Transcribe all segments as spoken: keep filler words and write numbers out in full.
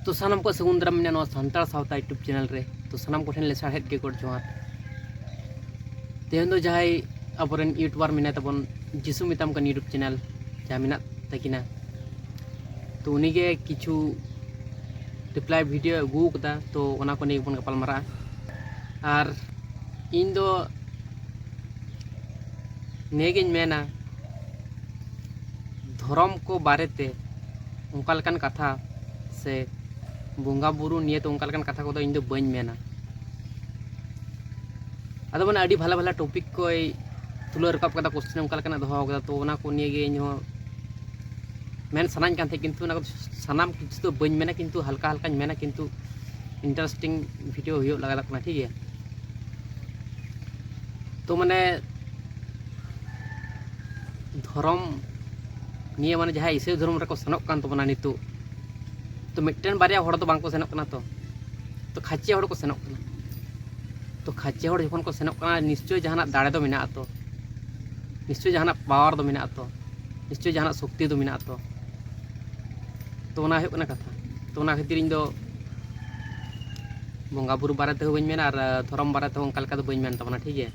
ᱛᱚ ᱥᱟᱱᱟᱢ ᱠᱚ ᱥᱟᱹᱜᱩᱱ ᱫᱟᱨᱟᱢ ᱢᱮᱱᱟᱜᱼᱟ ᱱᱚᱣᱟ ᱥᱟᱱᱛᱟᱲ ᱥᱟᱶᱛᱟ YouTube ᱪᱮᱱᱮᱞ ᱨᱮ᱾ ᱛᱚ ᱥᱟᱱᱟᱢ ᱠᱚᱴᱷᱮᱱ ᱞᱮᱥᱟᱲᱦᱮᱫ ᱜᱮ ᱜᱚᱰ ᱡᱚᱦᱟᱨ᱾ ᱛᱮᱦᱮᱧ ᱫᱚ ᱡᱟᱦᱟᱸᱭ ᱟᱵᱚᱨᱮᱱ YouTuber ᱢᱮᱱᱟᱭ ᱛᱟᱵᱚᱱ, ᱡᱤᱥᱩ ᱢᱮᱛᱟᱢ ᱠᱟᱱ YouTube ᱪᱮᱱᱮᱞ ᱡᱟᱦᱟᱸ ᱢᱮᱱᱟᱜ ᱛᱟᱹᱠᱤᱱᱟ, ᱛᱚ ᱩᱱᱤᱜᱮ ᱠᱤᱪᱷᱩ ᱨᱤᱯᱞᱟᱭ ᱵᱷᱤᱰᱤᱭᱳ ᱟᱹᱜᱩ ᱟᱠᱟᱫᱟ᱾ ᱛᱚ ᱚᱱᱟ ᱠᱚ ᱱᱤᱭᱮ ᱵᱚᱱ ᱜᱟᱯᱟᱞ ᱢᱟᱨᱟᱜᱼᱟ᱾ ᱟᱨ ᱤᱧ ᱫᱚ ᱱᱤᱭᱟᱹᱜᱤᱧ ᱢᱮᱱᱟ, ᱫᱷᱚᱨᱚᱢ ᱠᱚ ᱵᱟᱨᱮᱛᱮ ᱚᱱᱠᱟ ᱞᱮᱠᱟᱱ ᱠᱟᱛᱷᱟ ᱥᱮ ᱵᱚᱸᱜᱟ ᱵᱩᱨᱩ ᱱᱤᱭᱮ ᱛᱮ ᱚᱱᱠᱟ ᱞᱮᱠᱟᱱ ᱠᱟᱛᱷᱟ ᱠᱚᱫᱚ ᱤᱧ ᱫᱚ ᱵᱟᱹᱧ ᱢᱮᱱᱟ᱾ ᱟᱫᱚ ᱢᱟᱱᱮ ᱟᱹᱰᱤ ᱵᱷᱟᱞᱮ ᱵᱷᱟᱞᱮ ᱴᱚᱯᱤᱠ ᱠᱚᱭ ᱛᱩᱞᱟᱹᱣ ᱨᱟᱠᱟᱵ ᱠᱟᱫᱟ, ᱠᱚᱥᱪᱮᱱ ᱚᱱᱠᱟ ᱞᱮᱠᱟᱱᱟᱜ ᱫᱚᱦᱚ ᱠᱟᱫᱟ, ᱛᱚ ᱚᱱᱟ ᱠᱚ ᱱᱤᱭᱮ ᱜᱮ ᱤᱧ ᱦᱚᱸ ᱢᱮᱱ ᱥᱟᱱᱟᱧ ᱠᱟᱱ ᱛᱟᱦᱮᱸᱫ, ᱠᱤᱱᱛᱩ ᱚᱱᱟ ᱠᱚᱫᱚ ᱥᱟᱱᱟᱢ ᱠᱤᱪᱷᱩ ᱫᱚ ᱵᱟᱹᱧ ᱢᱮᱱᱟ, ᱠᱤᱱᱛᱩ ᱦᱟᱞᱠᱟ ᱦᱟᱞᱠᱟᱧ ᱢᱮᱱᱟ, ᱠᱤᱱᱛᱩ ᱤᱱᱴᱟᱨᱮᱥᱴᱤᱝ ᱵᱷᱤᱰᱤᱭᱳ ᱦᱩᱭᱩᱜ ᱞᱟᱜᱟᱛᱚᱜ ᱠᱟᱱᱟ, ᱴᱷᱤᱠ ᱜᱮᱭᱟ᱾ ᱛᱚ ᱢᱟᱱᱮ ᱫᱷᱚᱨᱚᱢ ᱱᱤᱭᱮ ᱢᱟᱱᱮ ᱡᱟᱦᱟᱸᱭ ᱤᱥᱟᱹᱭ ᱫᱷᱚᱨᱚᱢ ᱨᱮᱠᱚ ᱥᱮᱱᱚᱜ ᱠᱟᱱ ᱛᱟᱵᱚᱱᱟ ᱱᱤᱛᱚᱜ, ᱛᱚ ᱢᱤᱫᱴᱮᱱ ᱵᱟᱨᱭᱟ ᱦᱚᱲ ᱫᱚ ᱵᱟᱝ ᱠᱚ ᱥᱮᱱᱚᱜ ᱠᱟᱱᱟ, ᱛᱚ ᱛᱚ ᱠᱷᱟᱪᱮ ᱦᱚᱲ ᱠᱚ ᱥᱮᱱᱚᱜ ᱠᱟᱱᱟ᱾ ᱛᱚ ᱠᱷᱟᱪᱮ ᱦᱚᱲ ᱡᱚᱠᱷᱚᱱ ᱠᱚ ᱥᱮᱱᱚᱜ ᱠᱟᱱᱟ, ᱱᱤᱥᱪᱳᱭ ᱡᱟᱦᱟᱱᱟᱜ ᱫᱟᱲᱮ ᱫᱚ ᱢᱮᱱᱟᱜᱼᱟ ᱛᱚ, ᱱᱤᱥᱪᱳᱭ ᱡᱟᱦᱟᱱᱟᱜ ᱯᱟᱣᱟᱨ ᱫᱚ ᱢᱮᱱᱟᱜᱼᱟ ᱛᱚ, ᱱᱤᱥᱪᱳᱭ ᱡᱟᱦᱟᱱᱟᱜ ᱥᱚᱠᱛᱤ ᱫᱚ ᱢᱮᱱᱟᱜᱼᱟ ᱛᱚ᱾ ᱛᱚ ᱚᱱᱟ ᱦᱩᱭᱩᱜ ᱠᱟᱱᱟ ᱠᱟᱛᱷᱟ᱾ ᱛᱚ ᱚᱱᱟ ᱠᱷᱟᱹᱛᱤᱨ ᱤᱧ ᱫᱚ ᱵᱚᱸᱜᱟ ᱵᱩᱨᱩ ᱵᱟᱨᱮ ᱛᱮᱦᱚᱸ ᱵᱟᱹᱧ ᱢᱮᱱᱟ ᱟᱨ ᱫᱷᱚᱨᱚᱢ ᱵᱟᱨᱮ ᱛᱮᱦᱚᱸ ᱚᱱᱠᱟ ᱞᱮᱠᱟ ᱫᱚ ᱵᱟᱹᱧ ᱢᱮᱱ ᱛᱟᱵᱚᱱᱟ, ᱴᱷᱤᱠ ᱜᱮᱭᱟ᱾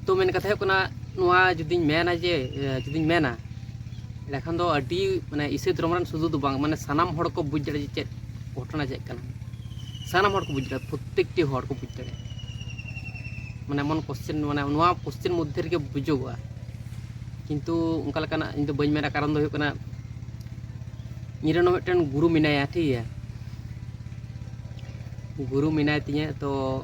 ᱛᱚ ᱢᱮᱱ ᱠᱟᱛᱷᱟ ᱦᱩᱭᱩᱜ ᱠᱟᱱᱟ, ᱱᱚᱣᱟ ᱡᱩᱫᱤᱧ ᱢᱮᱱᱟ ᱡᱮ, ᱡᱩᱫᱤᱧ ᱢᱮᱱᱟ, ᱮᱸᱰᱮᱠᱷᱟᱱ ᱫᱚ ᱟᱹᱰᱤ ᱢᱟᱱᱮ ᱤᱥᱟᱹᱭ ᱫᱷᱚᱨᱚᱢ ᱨᱮᱱ ᱥᱩᱫᱷᱩ ᱫᱚ ᱵᱟᱝ, ᱢᱟᱱᱮ ᱥᱟᱱᱟᱢ ᱦᱚᱲ ᱠᱚ ᱵᱩᱡᱽ ᱫᱟᱲᱮᱭᱟᱜᱼᱟ ᱡᱮ ᱪᱮᱫ ᱜᱷᱚᱴᱚᱱᱟ ᱪᱮᱫ ᱠᱟᱱᱟ᱾ ᱥᱟᱱᱟᱢ ᱦᱚᱲ ᱠᱚ ᱵᱩᱡᱽ ᱫᱟᱲᱮᱭᱟᱜᱼᱟ, ᱯᱨᱚᱛᱛᱮᱠᱴᱤ ᱦᱚᱲ ᱠᱚ ᱵᱩᱡᱽ ᱫᱟᱲᱮᱭᱟᱜᱼᱟ᱾ ᱢᱟᱱᱮ ᱮᱢᱚᱱ ᱠᱚᱥᱪᱮᱱ, ᱢᱟᱱᱮ ᱱᱚᱣᱟ ᱠᱚᱥᱪᱮᱱ ᱢᱚᱫᱽᱫᱷᱮ ᱨᱮᱜᱮ ᱵᱩᱡᱚᱜᱚᱜᱼᱟ᱾ ᱠᱤᱱᱛᱩ ᱚᱱᱠᱟ ᱞᱮᱠᱟᱱᱟᱜ ᱤᱧ ᱫᱚ ᱵᱟᱹᱧ ᱢᱮᱱᱟ, ᱠᱟᱨᱚᱱ ᱫᱚ ᱦᱩᱭᱩᱜ ᱠᱟᱱᱟ, ᱤᱧ ᱨᱮᱱ ᱦᱚᱸ ᱢᱤᱫᱴᱮᱱ ᱜᱩᱨᱩ ᱢᱮᱱᱟᱭᱟ, ᱴᱷᱤᱠ ᱜᱮᱭᱟ᱾ ᱜᱩᱨᱩ ᱢᱮᱱᱟᱭ ᱛᱤᱧᱟᱹ, ᱛᱚ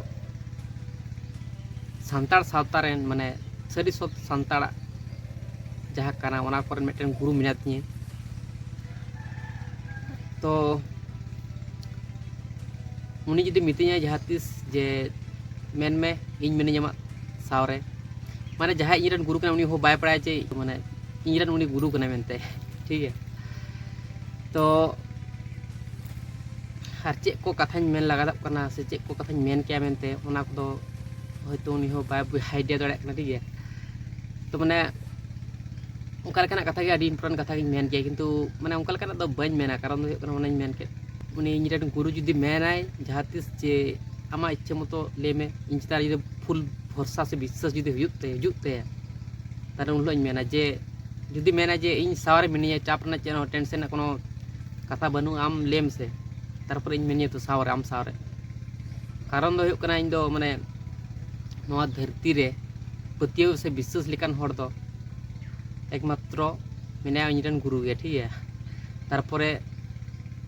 ᱥᱟᱱᱛᱟᱲ ᱥᱟᱶᱛᱟ ᱨᱮᱱ, ᱢᱟᱱᱮ ᱥᱟᱹᱨᱤ ᱥᱚᱛ ᱥᱟᱱᱛᱟᱲᱟᱜ ᱡᱟᱦᱟᱸ ᱠᱟᱱᱟ, ᱚᱱᱟ ᱠᱚᱨᱮᱱ ᱢᱤᱫᱴᱮᱱ ᱜᱩᱨᱩ ᱢᱮᱱᱟᱭ ᱛᱤᱧᱟᱹ᱾ ᱛᱚ ᱩᱱᱤ ᱡᱩᱫᱤ ᱢᱤᱛᱟᱹᱧᱟᱭ ᱡᱟᱦᱟᱸ ᱛᱤᱥ ᱡᱮ, "ᱢᱮᱱ ᱢᱮ, ᱤᱧ ᱢᱤᱱᱟᱹᱧᱟ ᱟᱢᱟᱜ ᱥᱟᱶᱨᱮ", ᱢᱟᱱᱮ ᱡᱟᱦᱟᱸᱭ ᱤᱧ ᱨᱮᱱ ᱜᱩᱨᱩ ᱠᱟᱱᱟᱭ, ᱩᱱᱤ ᱦᱚᱸ ᱵᱟᱭ ᱵᱟᱲᱟᱭᱟ ᱡᱮ ᱢᱟᱱᱮ ᱤᱧ ᱨᱮᱱ ᱩᱱᱤ ᱜᱩᱨᱩ ᱠᱟᱱᱟᱭ ᱢᱮᱱᱛᱮ, ᱴᱷᱤᱠ ᱜᱮᱭᱟ᱾ ᱛᱚ ᱟᱨ ᱪᱮᱫ ᱠᱚ ᱠᱟᱛᱷᱟᱧ ᱢᱮᱱ ᱞᱟᱜᱟᱫᱚᱜ ᱠᱟᱱᱟ ᱥᱮ ᱪᱮᱫ ᱠᱚ ᱠᱟᱛᱷᱟᱧ ᱢᱮᱱ ᱠᱮᱭᱟ ᱢᱮᱱᱛᱮ, ᱚᱱᱟ ᱠᱚᱫᱚ ᱦᱚᱭᱛᱳ ᱩᱱᱤ ᱦᱚᱸ ᱵᱟᱭ ᱵᱩᱡᱽ, ᱟᱭᱰᱤᱭᱟ ᱫᱟᱲᱮᱭᱟᱜ ᱠᱟᱱᱟ, ᱴᱷᱤᱠ ᱜᱮᱭᱟ᱾ ᱛᱚ ᱢᱟᱱᱮ ᱚᱱᱠᱟ ᱞᱮᱠᱟᱱᱟᱜ ᱠᱟᱛᱷᱟ ᱜᱮ, ᱟᱹᱰᱤ ᱤᱢᱯᱚᱨᱴᱮᱱᱴ ᱠᱟᱛᱷᱟ ᱜᱤᱧ ᱢᱮᱱ ᱠᱮᱭᱟ, ᱠᱤᱱᱛᱩ ᱢᱟᱱᱮ ᱚᱱᱠᱟ ᱞᱮᱠᱟᱱᱟᱜ ᱫᱚ ᱵᱟᱹᱧ ᱢᱮᱱᱟ, ᱠᱟᱨᱚᱱ ᱫᱚ ᱦᱩᱭᱩᱜ ᱠᱟᱱᱟ, ᱚᱱᱟᱧ ᱢᱮᱱ ᱠᱮᱫ, ᱩᱱᱤ ᱤᱧᱨᱮᱱ ᱜᱩᱨᱩ ᱡᱩᱫᱤ ᱢᱮᱱᱟᱭ ᱡᱟᱦᱟᱸ ᱛᱤᱥ ᱡᱮ ᱟᱢᱟᱜ ᱤᱪᱪᱷᱟᱹ ᱢᱚᱛᱚ ᱞᱟᱹᱭ ᱢᱮ, ᱤᱧ ᱪᱮᱛᱟᱱ ᱨᱮ ᱡᱩᱫᱤ ᱯᱷᱩᱞ ᱵᱷᱚᱨᱥᱟ ᱥᱮ ᱵᱤᱥᱥᱟᱥ ᱡᱩᱫᱤ ᱦᱩᱭᱩᱜ ᱛᱟᱭᱟ, ᱦᱤᱡᱩᱜ ᱛᱟᱭᱟ, ᱛᱟᱦᱞᱮ ᱩᱱ ᱦᱤᱞᱳᱜ ᱤᱧ ᱢᱮᱱᱟ ᱡᱮ, ᱡᱩᱫᱤ ᱢᱮᱱᱟ ᱡᱮ ᱤᱧ ᱥᱟᱶ ᱨᱮ ᱢᱤᱱᱟᱹᱧᱟ, ᱪᱟᱯ ᱨᱮᱱᱟᱜ ᱪᱮᱫ ᱦᱚᱸ, ᱴᱮᱱᱥᱮᱱ ᱨᱮᱱᱟᱜ ᱠᱳᱱᱳ ᱠᱟᱛᱷᱟ ᱵᱟᱹᱱᱩᱜᱼᱟ, ᱟᱢ ᱞᱟᱹᱭ ᱢᱮᱥᱮ, ᱛᱟᱨᱯᱚᱨᱮ ᱤᱧ ᱢᱤᱱᱟᱹᱧᱟ ᱛᱚ ᱥᱟᱶ ᱨᱮ, ᱟᱢ ᱥᱟᱶ ᱨᱮ᱾ ᱠᱟᱨᱚᱱ ᱫᱚ ᱦᱩᱭᱩᱜ ᱠᱟᱱᱟ, ᱤᱧ ᱫᱚ ᱢᱟᱱᱮ ᱱᱚᱣᱟ ᱫᱷᱟᱹᱨᱛᱤ ᱨᱮ ᱯᱟᱹᱛᱭᱟᱹᱣ ᱥᱮ ᱵᱤᱥᱥᱟᱹᱥ ᱞᱮᱠᱟᱱ ᱦᱚᱲ ᱫᱚ ᱮᱠᱢᱟᱛᱨᱚ ᱢᱮᱱᱟᱭᱟ ᱤᱧᱨᱮᱱ ᱜᱩᱨᱩ ᱜᱮ, ᱴᱷᱤᱠ ᱜᱮᱭᱟ᱾ ᱛᱟᱨᱯᱚᱨᱮ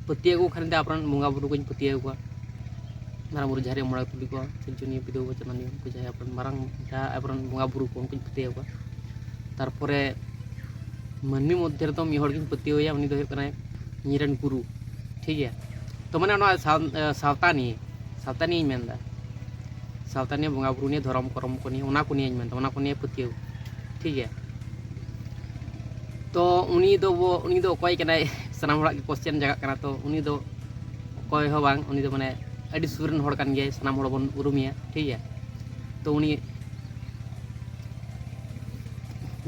ᱯᱟᱹᱛᱭᱟᱹᱣ ᱠᱚ ᱠᱷᱟᱱ ᱫᱚ ᱟᱵᱚᱨᱮᱱ ᱵᱚᱸᱜᱟ ᱵᱩᱨᱩ ᱠᱚᱧ ᱯᱟᱹᱛᱭᱟᱹᱣ ᱠᱚᱣᱟ, ᱢᱟᱨᱟᱝ ᱵᱩᱨᱩ, ᱡᱟᱦᱮᱨ ᱟᱭᱳ, ᱢᱚᱬᱮ ᱠᱚ ᱛᱩᱨᱩᱭ ᱠᱚ, ᱥᱤᱨᱡᱚᱱᱤᱭᱟᱹ, ᱯᱤᱫᱟᱹᱣ ᱵᱟᱪᱚᱱᱟᱱᱤᱭᱟᱹ, ᱩᱱᱠᱩ ᱡᱟᱦᱟᱸᱭ ᱟᱵᱚᱨᱮᱱ ᱢᱟᱨᱟᱝ, ᱡᱟᱦᱟᱸ ᱟᱵᱚᱨᱮᱱ ᱵᱚᱸᱜᱟ ᱵᱩᱨᱩ ᱠᱚ, ᱩᱱᱠᱩᱧ ᱯᱟᱹᱛᱭᱟᱹᱣ ᱠᱚᱣᱟ᱾ ᱛᱟᱨᱯᱚᱨᱮ ᱢᱟᱹᱱᱢᱤ ᱢᱚᱫᱽᱫᱷᱮ ᱨᱮᱫᱚ ᱢᱤᱫ ᱦᱚᱲ ᱜᱤᱧ ᱯᱟᱹᱛᱭᱟᱹᱣ ᱟᱭᱟ, ᱩᱱᱤ ᱫᱚ ᱦᱩᱭᱩᱜ ᱠᱟᱱᱟᱭ ᱤᱧᱨᱮᱱ ᱜᱩᱨᱩ, ᱴᱷᱤᱠ ᱜᱮᱭᱟ᱾ ᱛᱚ ᱢᱟᱱᱮ ᱱᱚᱣᱟ ᱥᱟᱶ-, ᱥᱟᱶᱛᱟ ᱱᱤᱭᱮ, ᱥᱟᱶᱛᱟ ᱱᱤᱭᱮᱧ ᱢᱮᱱᱫᱟ, ᱥᱟᱶᱛᱟ ᱱᱤᱭᱮ, ᱵᱚᱸᱜᱟ ᱵᱩᱨᱩ ᱱᱤᱭᱮ, ᱫᱷᱚᱨᱚᱢ ᱠᱚᱨᱚᱢ ᱠᱚ ᱱᱤᱭᱮ, ᱚᱱᱟ ᱠᱚ ᱱᱤᱭᱮᱧ ᱢᱮᱱᱫᱟ, ᱚᱱᱟ ᱠᱚ ᱱᱤᱭᱮ ᱯᱟᱹᱛᱭᱟᱹᱣ, ᱴᱷᱤᱠ ᱜᱮᱭᱟ᱾ ᱛᱚ ᱩᱱᱤ ᱫᱚ ᱵᱚ-, ᱩᱱᱤ ᱫᱚ ᱚᱠᱚᱭ ᱠᱟᱱᱟᱭ? ᱥᱟᱱᱟᱢ ᱦᱚᱲᱟᱜ ᱜᱮ ᱠᱚᱥᱪᱮᱱ ᱡᱟᱜᱟᱜ ᱠᱟᱱᱟ᱾ ᱛᱚ ᱩᱱᱤ ᱫᱚ ᱚᱠᱚᱭ ᱦᱚᱸ ᱵᱟᱝ, ᱩᱱᱤ ᱫᱚ ᱢᱟᱱᱮ ᱟᱹᱰᱤ ᱥᱩᱨ ᱨᱮᱱ ᱦᱚᱲ ᱠᱟᱱ ᱜᱮᱭᱟᱭ, ᱥᱟᱱᱟᱢ ᱦᱚᱲ ᱵᱚᱱ ᱩᱨᱩᱢᱮᱭᱟ, ᱴᱷᱤᱠ ᱜᱮᱭᱟ᱾ ᱛᱚ ᱩᱱᱤ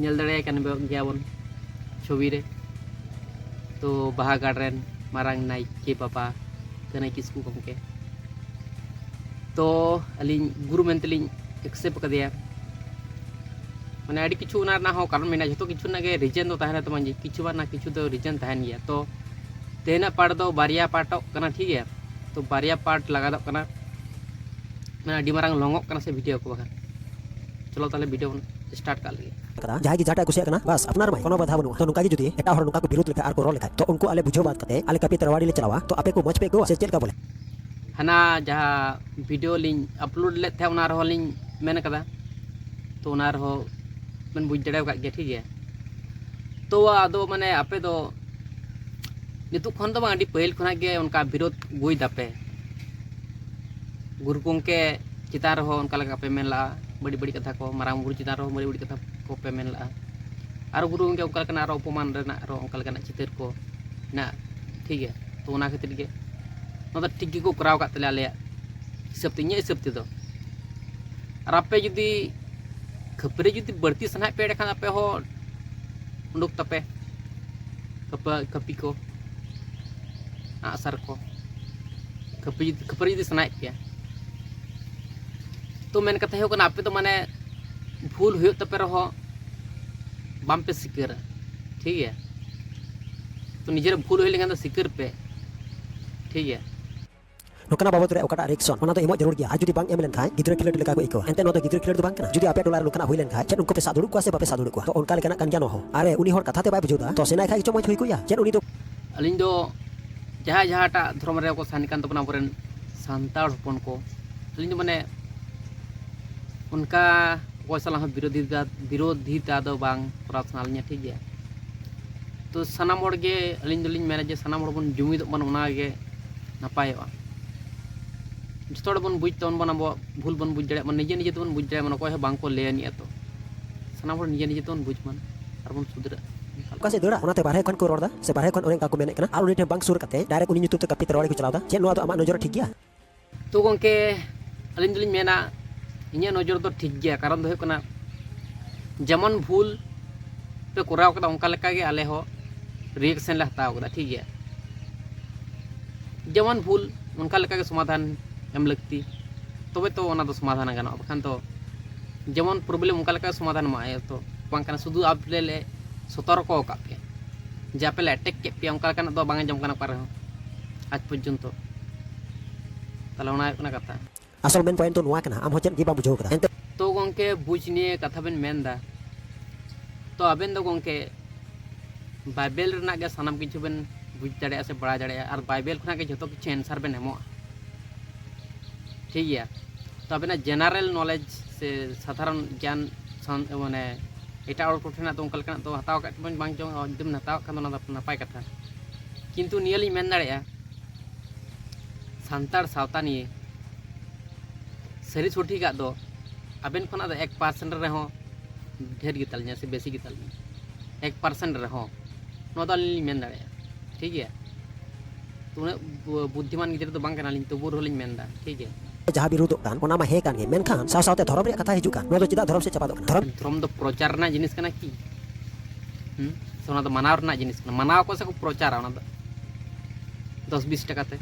ᱧᱮᱞ ᱫᱟᱲᱮᱭᱟᱭ ᱠᱟᱱ ᱜᱮᱭᱟᱵᱚᱱ ᱪᱷᱚᱵᱤ ᱨᱮ᱾ ᱛᱚ ᱵᱟᱦᱟ ᱜᱟᱲ ᱨᱮᱱ ᱢᱟᱨᱟᱝ ᱱᱟᱭᱠᱮ ᱵᱟᱵᱟ ᱠᱟᱹᱱᱟᱹᱭ ᱠᱤᱥᱠᱩ ᱜᱚᱢᱠᱮ, ᱛᱚ ᱟᱹᱞᱤᱧ ᱜᱩᱨᱩ ᱢᱮᱱᱛᱮᱞᱤᱧ ᱮᱠᱥᱮᱯᱴ ᱟᱠᱟᱫᱮᱭᱟ᱾ ᱢᱟᱱᱮ ᱟᱹᱰᱤ ᱠᱤᱪᱷᱩ ᱚᱱᱟ ᱨᱮᱱᱟᱜ ᱦᱚᱸ ᱠᱟᱨᱚᱱ ᱢᱮᱱᱟᱜᱼᱟ, ᱡᱷᱚᱛᱚ ᱠᱤᱪᱷᱩ ᱨᱮᱱᱟᱜ ᱜᱮ ᱨᱤᱡᱮᱱ ᱫᱚ ᱛᱟᱦᱮᱱᱟ ᱛᱟᱵᱚᱱ, ᱡᱮ ᱠᱤᱪᱷᱩ ᱵᱟᱝ ᱱᱟ ᱠᱤᱪᱷᱩ ᱫᱚ ᱨᱤᱡᱮᱱ ᱛᱟᱦᱮᱱ ᱜᱮᱭᱟ᱾ ᱛᱚ ᱛᱮᱦᱮᱧᱟᱜ ᱯᱟᱨᱴ ᱫᱚ ᱵᱟᱨᱭᱟ ᱯᱟᱨᱴᱚᱜ ᱠᱟᱱᱟ, ᱴᱷᱤᱠ ᱜᱮᱭᱟ᱾ ᱛᱚ ᱵᱟᱨᱭᱟ ᱯᱟᱨᱴ ᱞᱟᱜᱟᱫᱚᱜ ᱠᱟᱱᱟ, ᱢᱟᱱᱮ ᱟᱹᱰᱤ ᱢᱟᱨᱟᱝ ᱞᱚᱝᱚᱜ ᱠᱟᱱᱟ ᱥᱮ ᱵᱷᱤᱰᱤᱭᱳ ᱠᱚ ᱵᱟᱠᱷᱟᱱ᱾ ᱪᱚᱞᱚ ᱛᱟᱦᱚᱞᱮ ᱵᱷᱤᱰᱤᱭᱳ ᱵᱚᱱ ᱥᱴᱟᱨᱴ ᱠᱟᱜ ᱞᱮᱜᱮ᱾ ᱠᱟᱫᱟ᱾ ᱡᱟᱦᱟᱸᱭ ᱜᱮ ᱡᱟᱦᱟᱸᱴᱟᱜ ᱮ ᱠᱩᱥᱤᱭᱟᱜ ᱠᱟᱱᱟ, ᱵᱟᱥ ᱟᱯᱱᱟᱨ ᱢᱟᱭ, ᱠᱳᱱᱳ ᱵᱟᱫᱷᱟ ᱵᱟᱹᱱᱩᱜᱼᱟ᱾ ᱛᱚ ᱱᱚᱝᱠᱟ ᱜᱮ ᱡᱩᱫᱤ ᱮᱴᱟᱜ ᱦᱚᱲ ᱱᱚᱝᱠᱟ ᱠᱚ ᱵᱤᱨᱳᱫ ᱞᱮᱠᱷᱟᱡ ᱟᱨ ᱠᱚ ᱨᱚᱲ ᱞᱮᱠᱷᱟᱡ, ᱛᱚ ᱩᱱᱠᱩ ᱟᱞᱮ ᱵᱩᱡᱷᱟᱹᱣ ᱵᱟᱫ ᱠᱟᱛᱮ ᱟᱞᱮ ᱠᱟᱹᱯᱤ ᱛᱟᱨᱣᱟᱲᱤ ᱞᱮ ᱪᱟᱞᱟᱣᱟ᱾ ᱛᱚ ᱟᱯᱮ ᱠᱚ ᱢᱚᱡᱽ ᱯᱮ ᱟᱹᱭᱠᱟᱹᱣᱟ ᱥᱮ ᱪᱮᱫ ᱞᱮᱠᱟ ᱵᱚᱞᱮ? ᱦᱟᱱᱟ ᱡᱟᱦᱟᱸ ᱵᱷᱤᱰᱤᱭᱳ ᱞᱤᱧ ᱟᱯᱞᱳᱰ ᱞᱮᱫ ᱛᱟᱦᱮᱸᱫ, ᱚᱱᱟ ᱨᱮᱦᱚᱸ ᱞᱤᱧ ᱢᱮᱱ ᱠᱟᱫᱟ, ᱛᱚ ᱚᱱᱟ ᱨᱮᱦᱚᱸ ᱵᱮᱱ ᱵᱩᱡᱽ ᱫᱟᱲᱮ ᱟᱠᱟᱫ ᱜᱮᱭᱟ, ᱴᱷᱤᱠ ᱜᱮᱭᱟ᱾ ᱛᱚ ᱟᱫᱚ ᱢᱟᱱᱮ ᱟᱯᱮ ᱫᱚ ᱱᱤᱛᱚᱜ ᱠᱷᱚᱱ ᱫᱚ ᱵᱟᱝ, ᱟᱹᱰᱤ ᱯᱟᱹᱦᱤᱞ ᱠᱷᱚᱱᱟᱜ ᱜᱮ ᱚᱱᱠᱟ ᱵᱤᱨᱳᱫ ᱟᱹᱜᱩᱭ ᱫᱟᱯᱮ᱾ ᱜᱩᱨᱩ ᱜᱚᱢᱠᱮ ᱪᱮᱛᱟᱱ ᱨᱮᱦᱚᱸ ᱚᱱᱠᱟ ᱞᱮᱠᱟ ᱯᱮ ᱢᱮᱱ ᱞᱟᱜᱼᱟ, ᱵᱟᱹᱲᱤᱡ ᱵᱟᱹᱲᱤᱡ ᱠᱟᱛᱷᱟ ᱠᱚ, ᱢᱟᱨᱟᱝ ᱵᱩᱨᱩ ᱪᱮᱛᱟᱱ ᱨᱮᱦᱚᱸ ᱵᱟᱹᱲᱤᱡ ᱵᱟᱹᱲᱤᱡ ᱠᱟᱛᱷᱟ ᱠᱚᱯᱮ ᱢᱮᱱ ᱞᱟᱜᱼᱟ᱾ ᱟᱨ ᱜᱩᱨᱩ ᱜᱚᱢᱠᱮ ᱚᱱᱠᱟ ᱞᱮᱠᱟᱱᱟᱜ ᱟᱨᱚ ᱚᱯᱚᱢᱟᱱ ᱨᱮᱱᱟᱜ ᱟᱨᱚ ᱚᱱᱠᱟ ᱞᱮᱠᱟᱱᱟᱜ ᱪᱤᱛᱟᱹᱨ ᱠᱚ ᱢᱮᱱᱟᱜᱼᱟ, ᱴᱷᱤᱠ ᱜᱮᱭᱟ᱾ ᱛᱚ ᱚᱱᱟ ᱠᱷᱟᱹᱛᱤᱨ ᱜᱮ ᱱᱚᱣᱟ ᱫᱚ ᱴᱷᱤᱠ ᱜᱮᱠᱚ ᱠᱚᱨᱟᱣ ᱟᱠᱟᱫ ᱛᱟᱞᱮᱭᱟ ᱟᱞᱮᱭᱟᱜ ᱦᱤᱥᱟᱹᱵ ᱛᱮ, ᱤᱧᱟᱹᱜ ᱦᱤᱥᱟᱹᱵ ᱛᱮᱫᱚ᱾ ᱟᱨ ᱟᱯᱮ ᱡᱩᱫᱤ ᱠᱷᱟᱹᱯᱟᱹᱨᱤ ᱡᱩᱫᱤ ᱵᱟᱹᱲᱛᱤ ᱥᱟᱱᱟᱭᱮᱫ ᱯᱮ, ᱮᱸᱰᱮᱠᱷᱟᱱ ᱟᱯᱮ ᱦᱚᱸ ᱩᱰᱩᱠ ᱛᱟᱯᱮ ᱠᱟᱹᱯᱟᱹ-, ᱠᱟᱹᱯᱤ ᱠᱚ᱾ ᱟᱜᱼᱥᱟᱨ ᱠᱚ, ᱠᱷᱟᱹᱯᱟᱹᱨᱤ ᱠᱷᱟᱹᱯᱟᱹᱨᱤ ᱡᱩᱫᱤ ᱥᱟᱱᱟᱭᱮᱫ ᱯᱮᱭᱟ, ᱛᱚ ᱢᱮᱱ ᱠᱟᱛᱷᱟ ᱦᱩᱭᱩᱜ ᱠᱟᱱᱟ, ᱟᱯᱮ ᱫᱚ ᱢᱟᱱᱮ ᱵᱷᱩᱞ ᱦᱩᱭᱩᱜ ᱛᱟᱯᱮ ᱨᱮᱦᱚᱸ ᱵᱟᱝ ᱯᱮ ᱥᱤᱠᱟᱹᱨᱟ, ᱴᱷᱤᱠ ᱜᱮᱭᱟ? ᱛᱚ ᱱᱤᱡᱮᱨᱟᱜ ᱵᱷᱩᱞ ᱦᱩᱭ ᱞᱮᱱᱠᱷᱟᱱ ᱫᱚ ᱥᱤᱠᱟᱹᱨ ᱯᱮ, ᱴᱷᱤᱠ ᱜᱮᱭᱟ? ᱱᱚᱝᱠᱟᱱᱟᱜ ᱵᱟᱵᱚᱫ ᱨᱮ ᱚᱠᱟᱴᱟᱜ ᱨᱤᱭᱮᱠᱥᱚᱱ, ᱚᱱᱟ ᱫᱚ ᱮᱢᱚᱜ ᱡᱟᱹᱨᱩᱲ ᱜᱮᱭᱟ᱾ ᱟᱨ ᱡᱩᱫᱤ ᱵᱟᱝ ᱮᱢ ᱞᱮᱱᱠᱷᱟᱱ ᱜᱤᱫᱽᱨᱟᱹ ᱠᱷᱮᱞᱳᱰ ᱞᱮᱠᱟ ᱠᱚ ᱟᱹᱭᱠᱟᱹᱣᱟ᱾ ᱮᱱᱛᱮ ᱱᱚᱣᱟ ᱫᱚ ᱜᱤᱫᱽᱨᱟᱹ ᱠᱷᱮᱞᱳᱰ ᱫᱚ ᱵᱟᱝ ᱠᱟᱱᱟ᱾ ᱡᱩᱫᱤ ᱟᱯᱮ ᱴᱚᱞᱟ ᱨᱮ ᱱᱚᱝᱠᱟᱱᱟᱜ ᱦᱩᱭ ᱞᱮᱱᱠᱷᱟᱱ ᱪᱮᱫ ᱩᱱᱠᱩ ᱯᱮ ᱥᱟᱵ ᱫᱩᱲᱩᱵ ᱠᱚᱣᱟ ᱥᱮ ᱵᱟᱯᱮ ᱥᱟᱵ ᱫᱩᱲᱩᱵ ᱠᱚᱣᱟ? ᱛᱚ ᱚᱱᱠᱟ ᱞᱮᱠᱟᱱᱟᱜ ᱠᱟᱱ ᱜᱮᱭᱟ ᱱᱚᱣᱟ ᱦᱚᱸ᱾ ᱟᱨᱮ ᱩᱱᱤ ᱦᱚᱲ ᱠᱟᱛᱷᱟ ᱛᱮ ᱵᱟᱭ ᱵᱩᱡᱷᱟᱹᱣ ᱫᱟ, ᱛᱚ ᱥᱮᱱᱟᱭ ᱠᱷᱟᱡ ᱜᱮᱪᱚ ᱢᱚᱡᱽ ᱦᱩᱭ ᱠᱚᱜᱼᱟ᱾ ᱪᱮᱫ ᱩᱱᱤ ᱫᱚ ᱟᱹᱞᱤᱧ ᱫᱚ ᱡᱟᱦᱟᱸᱭ ᱡᱟᱦᱟᱸᱴᱟᱜ ᱫᱷᱚᱨᱚᱢ ᱨᱮ ᱠᱚ ᱥᱟᱦᱮᱱ ᱠᱟᱱ ᱛᱟᱵᱚᱱᱟ ᱟᱵᱚᱨᱮᱱ ᱥᱟᱱᱛᱟᱲ ᱦᱚᱯᱚᱱ ᱠᱚ, ᱟᱹᱞᱤᱧ ᱫᱚ ᱢᱟᱱᱮ ᱚᱱᱠᱟ ᱚᱠᱚᱭ ᱥᱟᱞᱟᱜ ᱦᱚᱸ ᱵᱤᱨᱳᱫᱷᱤᱛᱟ, ᱵᱤᱨᱳᱫᱷᱤᱛᱟ ᱫᱚ ᱵᱟᱝ ᱠᱚᱨᱟᱣ ᱥᱟᱱᱟ ᱞᱤᱧᱟ, ᱴᱷᱤᱠ ᱜᱮᱭᱟ? ᱛᱚ ᱥᱟᱱᱟᱢ ᱦᱚᱲ ᱜᱮ ᱟᱹᱞᱤᱧ ᱫᱚᱞᱤᱧ ᱢᱮᱱᱟ ᱡᱮ ᱥᱟᱱᱟᱢ ᱦᱚᱲ ᱵᱚᱱ ᱡᱩᱢᱤᱫᱚᱜ ᱢᱟ, ᱚᱱᱟ ᱜᱮ ᱱᱟᱯᱟᱭᱚᱜᱼᱟ᱾ ᱡᱚᱛᱚ ᱦᱚᱲ ᱵᱚᱱ ᱵᱩᱡᱽ ᱛᱟᱵᱚᱱ, ᱵᱚᱱ ᱟᱵᱚᱣᱟᱜ ᱵᱷᱩᱞ ᱵᱚᱱ ᱵᱩᱡᱽ ᱫᱟᱲᱮᱭᱟᱜ ᱢᱟ, ᱱᱤᱡᱮ ᱱᱤᱡᱮ ᱛᱮᱵᱚᱱ ᱵᱩᱡᱽ ᱫᱟᱲᱮᱭᱟᱜ ᱢᱟ, ᱚᱠᱚᱭ ᱦᱚᱸ ᱵᱟᱝ ᱠᱚ ᱞᱟᱹᱭ ᱟᱹᱱᱤᱡᱼᱟ᱾ ᱛᱚ ᱥᱟᱱᱟᱢ ᱦᱚᱲ ᱱᱤᱡᱮ ᱱᱤᱡᱮ ᱛᱮᱵᱚᱱ ᱵᱩᱡᱽ ᱢᱟ ᱟᱨ ᱵᱚᱱ ᱥᱩᱫᱷᱨᱟᱹᱜ᱾ ᱚᱠᱟ ᱥᱮᱫ ᱫᱟᱹᱲᱟ? ᱚᱱᱟᱛᱮ ᱵᱟᱨᱦᱮ ᱠᱷᱚᱱ ᱠᱚ ᱨᱚᱲ ᱮᱫᱟ ᱥᱮ ᱵᱟᱨᱦᱮ ᱠᱷᱚᱱ ᱚᱱᱮ ᱚᱱᱠᱟ ᱠᱚ ᱢᱮᱱᱮᱫ ᱠᱟᱱᱟ, ᱟᱨ ᱩᱱᱤ ᱴᱷᱮᱱ ᱵᱟᱝ ᱥᱩᱨ ᱠᱟᱛᱮ ᱰᱟᱭᱨᱮᱠᱴ ᱩᱱᱤ ᱧᱩᱛᱩᱢ ᱛᱮ ᱠᱟᱹᱯᱤ ᱛᱮ ᱨᱚᱲ ᱜᱮᱠᱚ ᱪᱟᱞᱟᱣ ᱮᱫᱟ᱾ ᱪᱮᱫ ᱱᱚᱣᱟ ᱫᱚ ᱟᱢᱟᱜ ᱱᱚᱡᱚᱨ ᱨᱮ ᱴᱷᱤᱠ ᱜᱮᱭᱟ? ᱛᱚ ᱜᱚᱢᱠᱮ, ᱟᱹᱞᱤᱧ ᱫᱚᱞᱤᱧ ᱢᱮᱱᱟ, ᱤᱧᱟᱹᱜ ᱱᱚᱡᱚᱨ ᱫᱚ ᱴᱷᱤᱠ ᱜᱮᱭᱟ᱾ ᱠᱟᱨᱚᱱ ᱫᱚ ᱦᱩᱭᱩᱜ ᱠᱟᱱᱟ, ᱡᱮᱢᱚᱱ ᱵᱷᱩᱞ ᱯᱮ ᱠᱚᱨᱟᱣ ᱠᱟᱫᱟ, ᱚᱱᱠᱟ ᱞᱮᱠᱟᱜᱮ ᱟᱞᱮ ᱦᱚᱸ ᱨᱤᱭᱮᱠᱥᱮᱱ ᱞᱮ ᱦᱟᱛᱟᱣ ᱠᱟᱫᱟ, ᱴᱷᱤᱠ ᱜᱮᱭᱟ? ᱡᱮᱢᱚᱱ ᱵᱷᱩᱞ, ᱚᱱᱠᱟ ᱞᱮᱠᱟᱜᱮ ᱥᱚᱢᱟᱫᱷᱟᱱ ᱮᱢ ᱞᱟᱹᱠᱛᱤ, ᱛᱚᱵᱮ ᱛᱚ ᱚᱱᱟ ᱫᱚ ᱥᱚᱢᱟᱫᱷᱟᱱ ᱜᱟᱱᱚᱜᱼᱟ᱾ ᱵᱟᱠᱷᱟᱱ ᱫᱚ ᱡᱮᱢᱚᱱ ᱯᱨᱚᱵᱞᱮᱢ, ᱚᱱᱠᱟ ᱞᱮᱠᱟ ᱥᱚᱢᱟᱫᱷᱟᱱ ᱮᱢᱚᱜᱼᱟ᱾ ᱛᱚ ᱵᱟᱝ ᱠᱟᱱᱟ, ᱥᱩᱫᱷᱩ ᱟᱯᱮ ᱞᱮ ᱥᱚᱛᱚᱨᱠᱚ ᱟᱠᱟᱫ ᱯᱮᱭᱟ ᱡᱮ ᱟᱯᱮ ᱞᱮ ᱮᱴᱮᱠ ᱠᱮᱫ ᱯᱮᱭᱟ, ᱚᱱᱠᱟ ᱞᱮᱠᱟᱱᱟᱜ ᱫᱚ ᱵᱟᱝ ᱟᱸᱡᱚᱢ ᱠᱟᱱᱟ ᱚᱠᱟ ᱨᱮᱦᱚᱸ ᱟᱡᱽ ᱯᱚᱨᱡᱚᱱᱛᱚ᱾ ᱛᱟᱦᱚᱞᱮ ᱚᱱᱟ ᱦᱩᱭᱩᱜ ᱠᱟᱱᱟ ᱠᱟᱛᱷᱟ᱾ ᱟᱥᱚᱞ ᱢᱮᱱ ᱯᱚᱭᱮᱱᱴ ᱫᱚ ᱱᱚᱣᱟ ᱠᱟᱱᱟ, ᱟᱢ ᱦᱚᱸ ᱪᱮᱫ ᱜᱮ ᱵᱟᱢ ᱵᱩᱡᱷᱟᱹᱣ ᱠᱟᱫᱟ᱾ ᱮᱱᱛᱮ ᱛᱚ ᱜᱚᱢᱠᱮ, ᱵᱩᱡᱽ ᱱᱤᱭᱮ ᱠᱟᱛᱷᱟ ᱵᱮᱱ ᱢᱮᱱ ᱮᱫᱟ, ᱛᱚ ᱟᱵᱮᱱ ᱫᱚ ᱜᱚᱢᱠᱮ ᱵᱟᱭᱵᱮᱞ ᱨᱮᱱᱟᱜ ᱜᱮ ᱥᱟᱱᱟᱢ ᱠᱤᱪᱷᱩ ᱵᱮᱱ ᱵᱩᱡᱽ ᱫᱟᱲᱮᱭᱟᱜᱼᱟ ᱥᱮ ᱵᱟᱲᱟᱭ ᱫᱟᱲᱮᱭᱟᱜᱼᱟ, ᱟᱨ ᱵᱟᱭᱵᱮᱞ ᱠᱷᱚᱱᱟᱜ ᱜᱮ ᱡᱷᱚᱛᱚ ᱠᱤᱪᱷᱩ ᱮᱱᱥᱟᱨ ᱵᱮᱱ ᱮᱢᱚᱜᱼᱟ, ᱴᱷᱤᱠ ᱜᱮᱭᱟ? ᱛᱚ ᱟᱵᱮᱱᱟᱜ ᱡᱮᱱᱟᱨᱮᱞ ᱱᱚᱞᱮᱡᱽ ᱥᱮ ᱥᱟᱫᱷᱟᱨᱚᱱ ᱜᱮᱭᱟᱱ ᱥᱟᱱ-, ᱢᱟᱱᱮ ᱮᱴᱟᱜ ᱦᱚᱲ ᱠᱚᱴᱷᱮᱱᱟᱜ ᱫᱚ ᱚᱱᱠᱟ ᱞᱮᱠᱟᱱᱟᱜ ᱫᱚ ᱦᱟᱛᱟᱣ ᱠᱟᱜ ᱵᱮᱱ ᱵᱟᱝ ᱪᱚᱝ, ᱡᱩᱫᱤ ᱵᱮᱱ ᱦᱟᱛᱟᱣ ᱠᱷᱟᱱ ᱫᱚ ᱚᱱᱟ ᱫᱚ ᱱᱟᱯᱟᱭ ᱠᱟᱛᱷᱟ᱾ ᱠᱤᱱᱛᱩ ᱱᱤᱭᱟᱹ ᱞᱤᱧ ᱢᱮᱱ ᱫᱟᱲᱮᱭᱟᱜᱼᱟ, ᱥᱟᱱᱛᱟᱲ ᱥᱟᱶᱛᱟ ᱱᱤᱭᱮ ᱥᱟᱹᱨᱤ ᱥᱚᱴᱷᱤᱠᱟᱜ ᱫᱚ ᱟᱵᱮᱱ ᱠᱷᱚᱱᱟᱜ ᱫᱚ ᱮᱠ ᱯᱟᱨᱥᱮᱱᱴ ᱨᱮᱦᱚᱸ ᱰᱷᱮᱨ ᱜᱮᱛᱟᱞᱤᱧᱟ ᱥᱮ ᱵᱮᱥᱤ ᱜᱮᱛᱟᱞᱤᱧᱟ, ᱮᱠ ᱯᱟᱨᱥᱮᱱᱴ ᱨᱮᱦᱚᱸ, ᱱᱚᱣᱟ ᱫᱚ ᱟᱹᱞᱤᱧ ᱞᱤᱧ ᱢᱮᱱ ᱫᱟᱲᱮᱭᱟᱜᱼᱟ, ᱴᱷᱤᱠ ᱜᱮᱭᱟ? ᱛᱚ ᱩᱱᱟᱹᱜ ᱵᱩ-, ᱵᱩᱫᱽᱫᱷᱤᱢᱟᱱ ᱜᱤᱫᱽᱨᱟᱹ ᱫᱚ ᱵᱟᱝ ᱠᱟᱱᱟᱞᱤᱧ, ᱛᱚᱵᱩ ᱨᱮᱦᱚᱸ ᱞᱤᱧ ᱢᱮᱱ ᱮᱫᱟ, ᱴᱷᱤᱠ ᱜᱮᱭᱟ? ᱡᱟᱦᱟᱸ ᱵᱤᱨᱳᱫᱚᱜ ᱠᱟᱱ, ᱚᱱᱟ ᱢᱟ ᱦᱮᱸ ᱠᱟᱱ ᱜᱮ, ᱢᱮᱱᱠᱷᱟᱱ ᱥᱟᱶ ᱥᱟᱶᱛᱮ ᱫᱷᱚᱨᱚᱢ ᱨᱮᱭᱟᱜ ᱠᱟᱛᱷᱟ ᱦᱤᱡᱩᱜ ᱠᱟᱱ, ᱱᱚᱣᱟ ᱫᱚ ᱪᱮᱫᱟᱜ ᱫᱷᱚᱨᱚᱢ ᱥᱮᱫ ᱪᱟᱯᱟᱫᱚᱜ ᱠᱟᱱᱟ? ᱫᱷᱚᱨᱚᱢ ᱫᱷᱚᱨᱚᱢ ᱫᱚ ᱯᱨᱚᱪᱟᱨ ᱨᱮᱱᱟᱜ ᱡᱤᱱᱤᱥ ᱠᱟᱱᱟ ᱠᱤ? ᱦᱩᱸ? ᱥᱮ ᱚᱱᱟ ᱫᱚ ᱢᱟᱱᱟᱣ ᱨᱮᱱᱟᱜ ᱡᱤᱱᱤᱥ ᱠᱟᱱᱟ? ᱢᱟᱱᱟᱣ ᱟᱠᱚ ᱥᱮ ᱠᱚ ᱯᱨᱚᱪᱟᱨᱟ ᱚᱱᱟ ᱫᱚ? ᱫᱚᱥ ᱵᱤᱥ ᱴᱟᱠᱟ ᱛᱮ᱾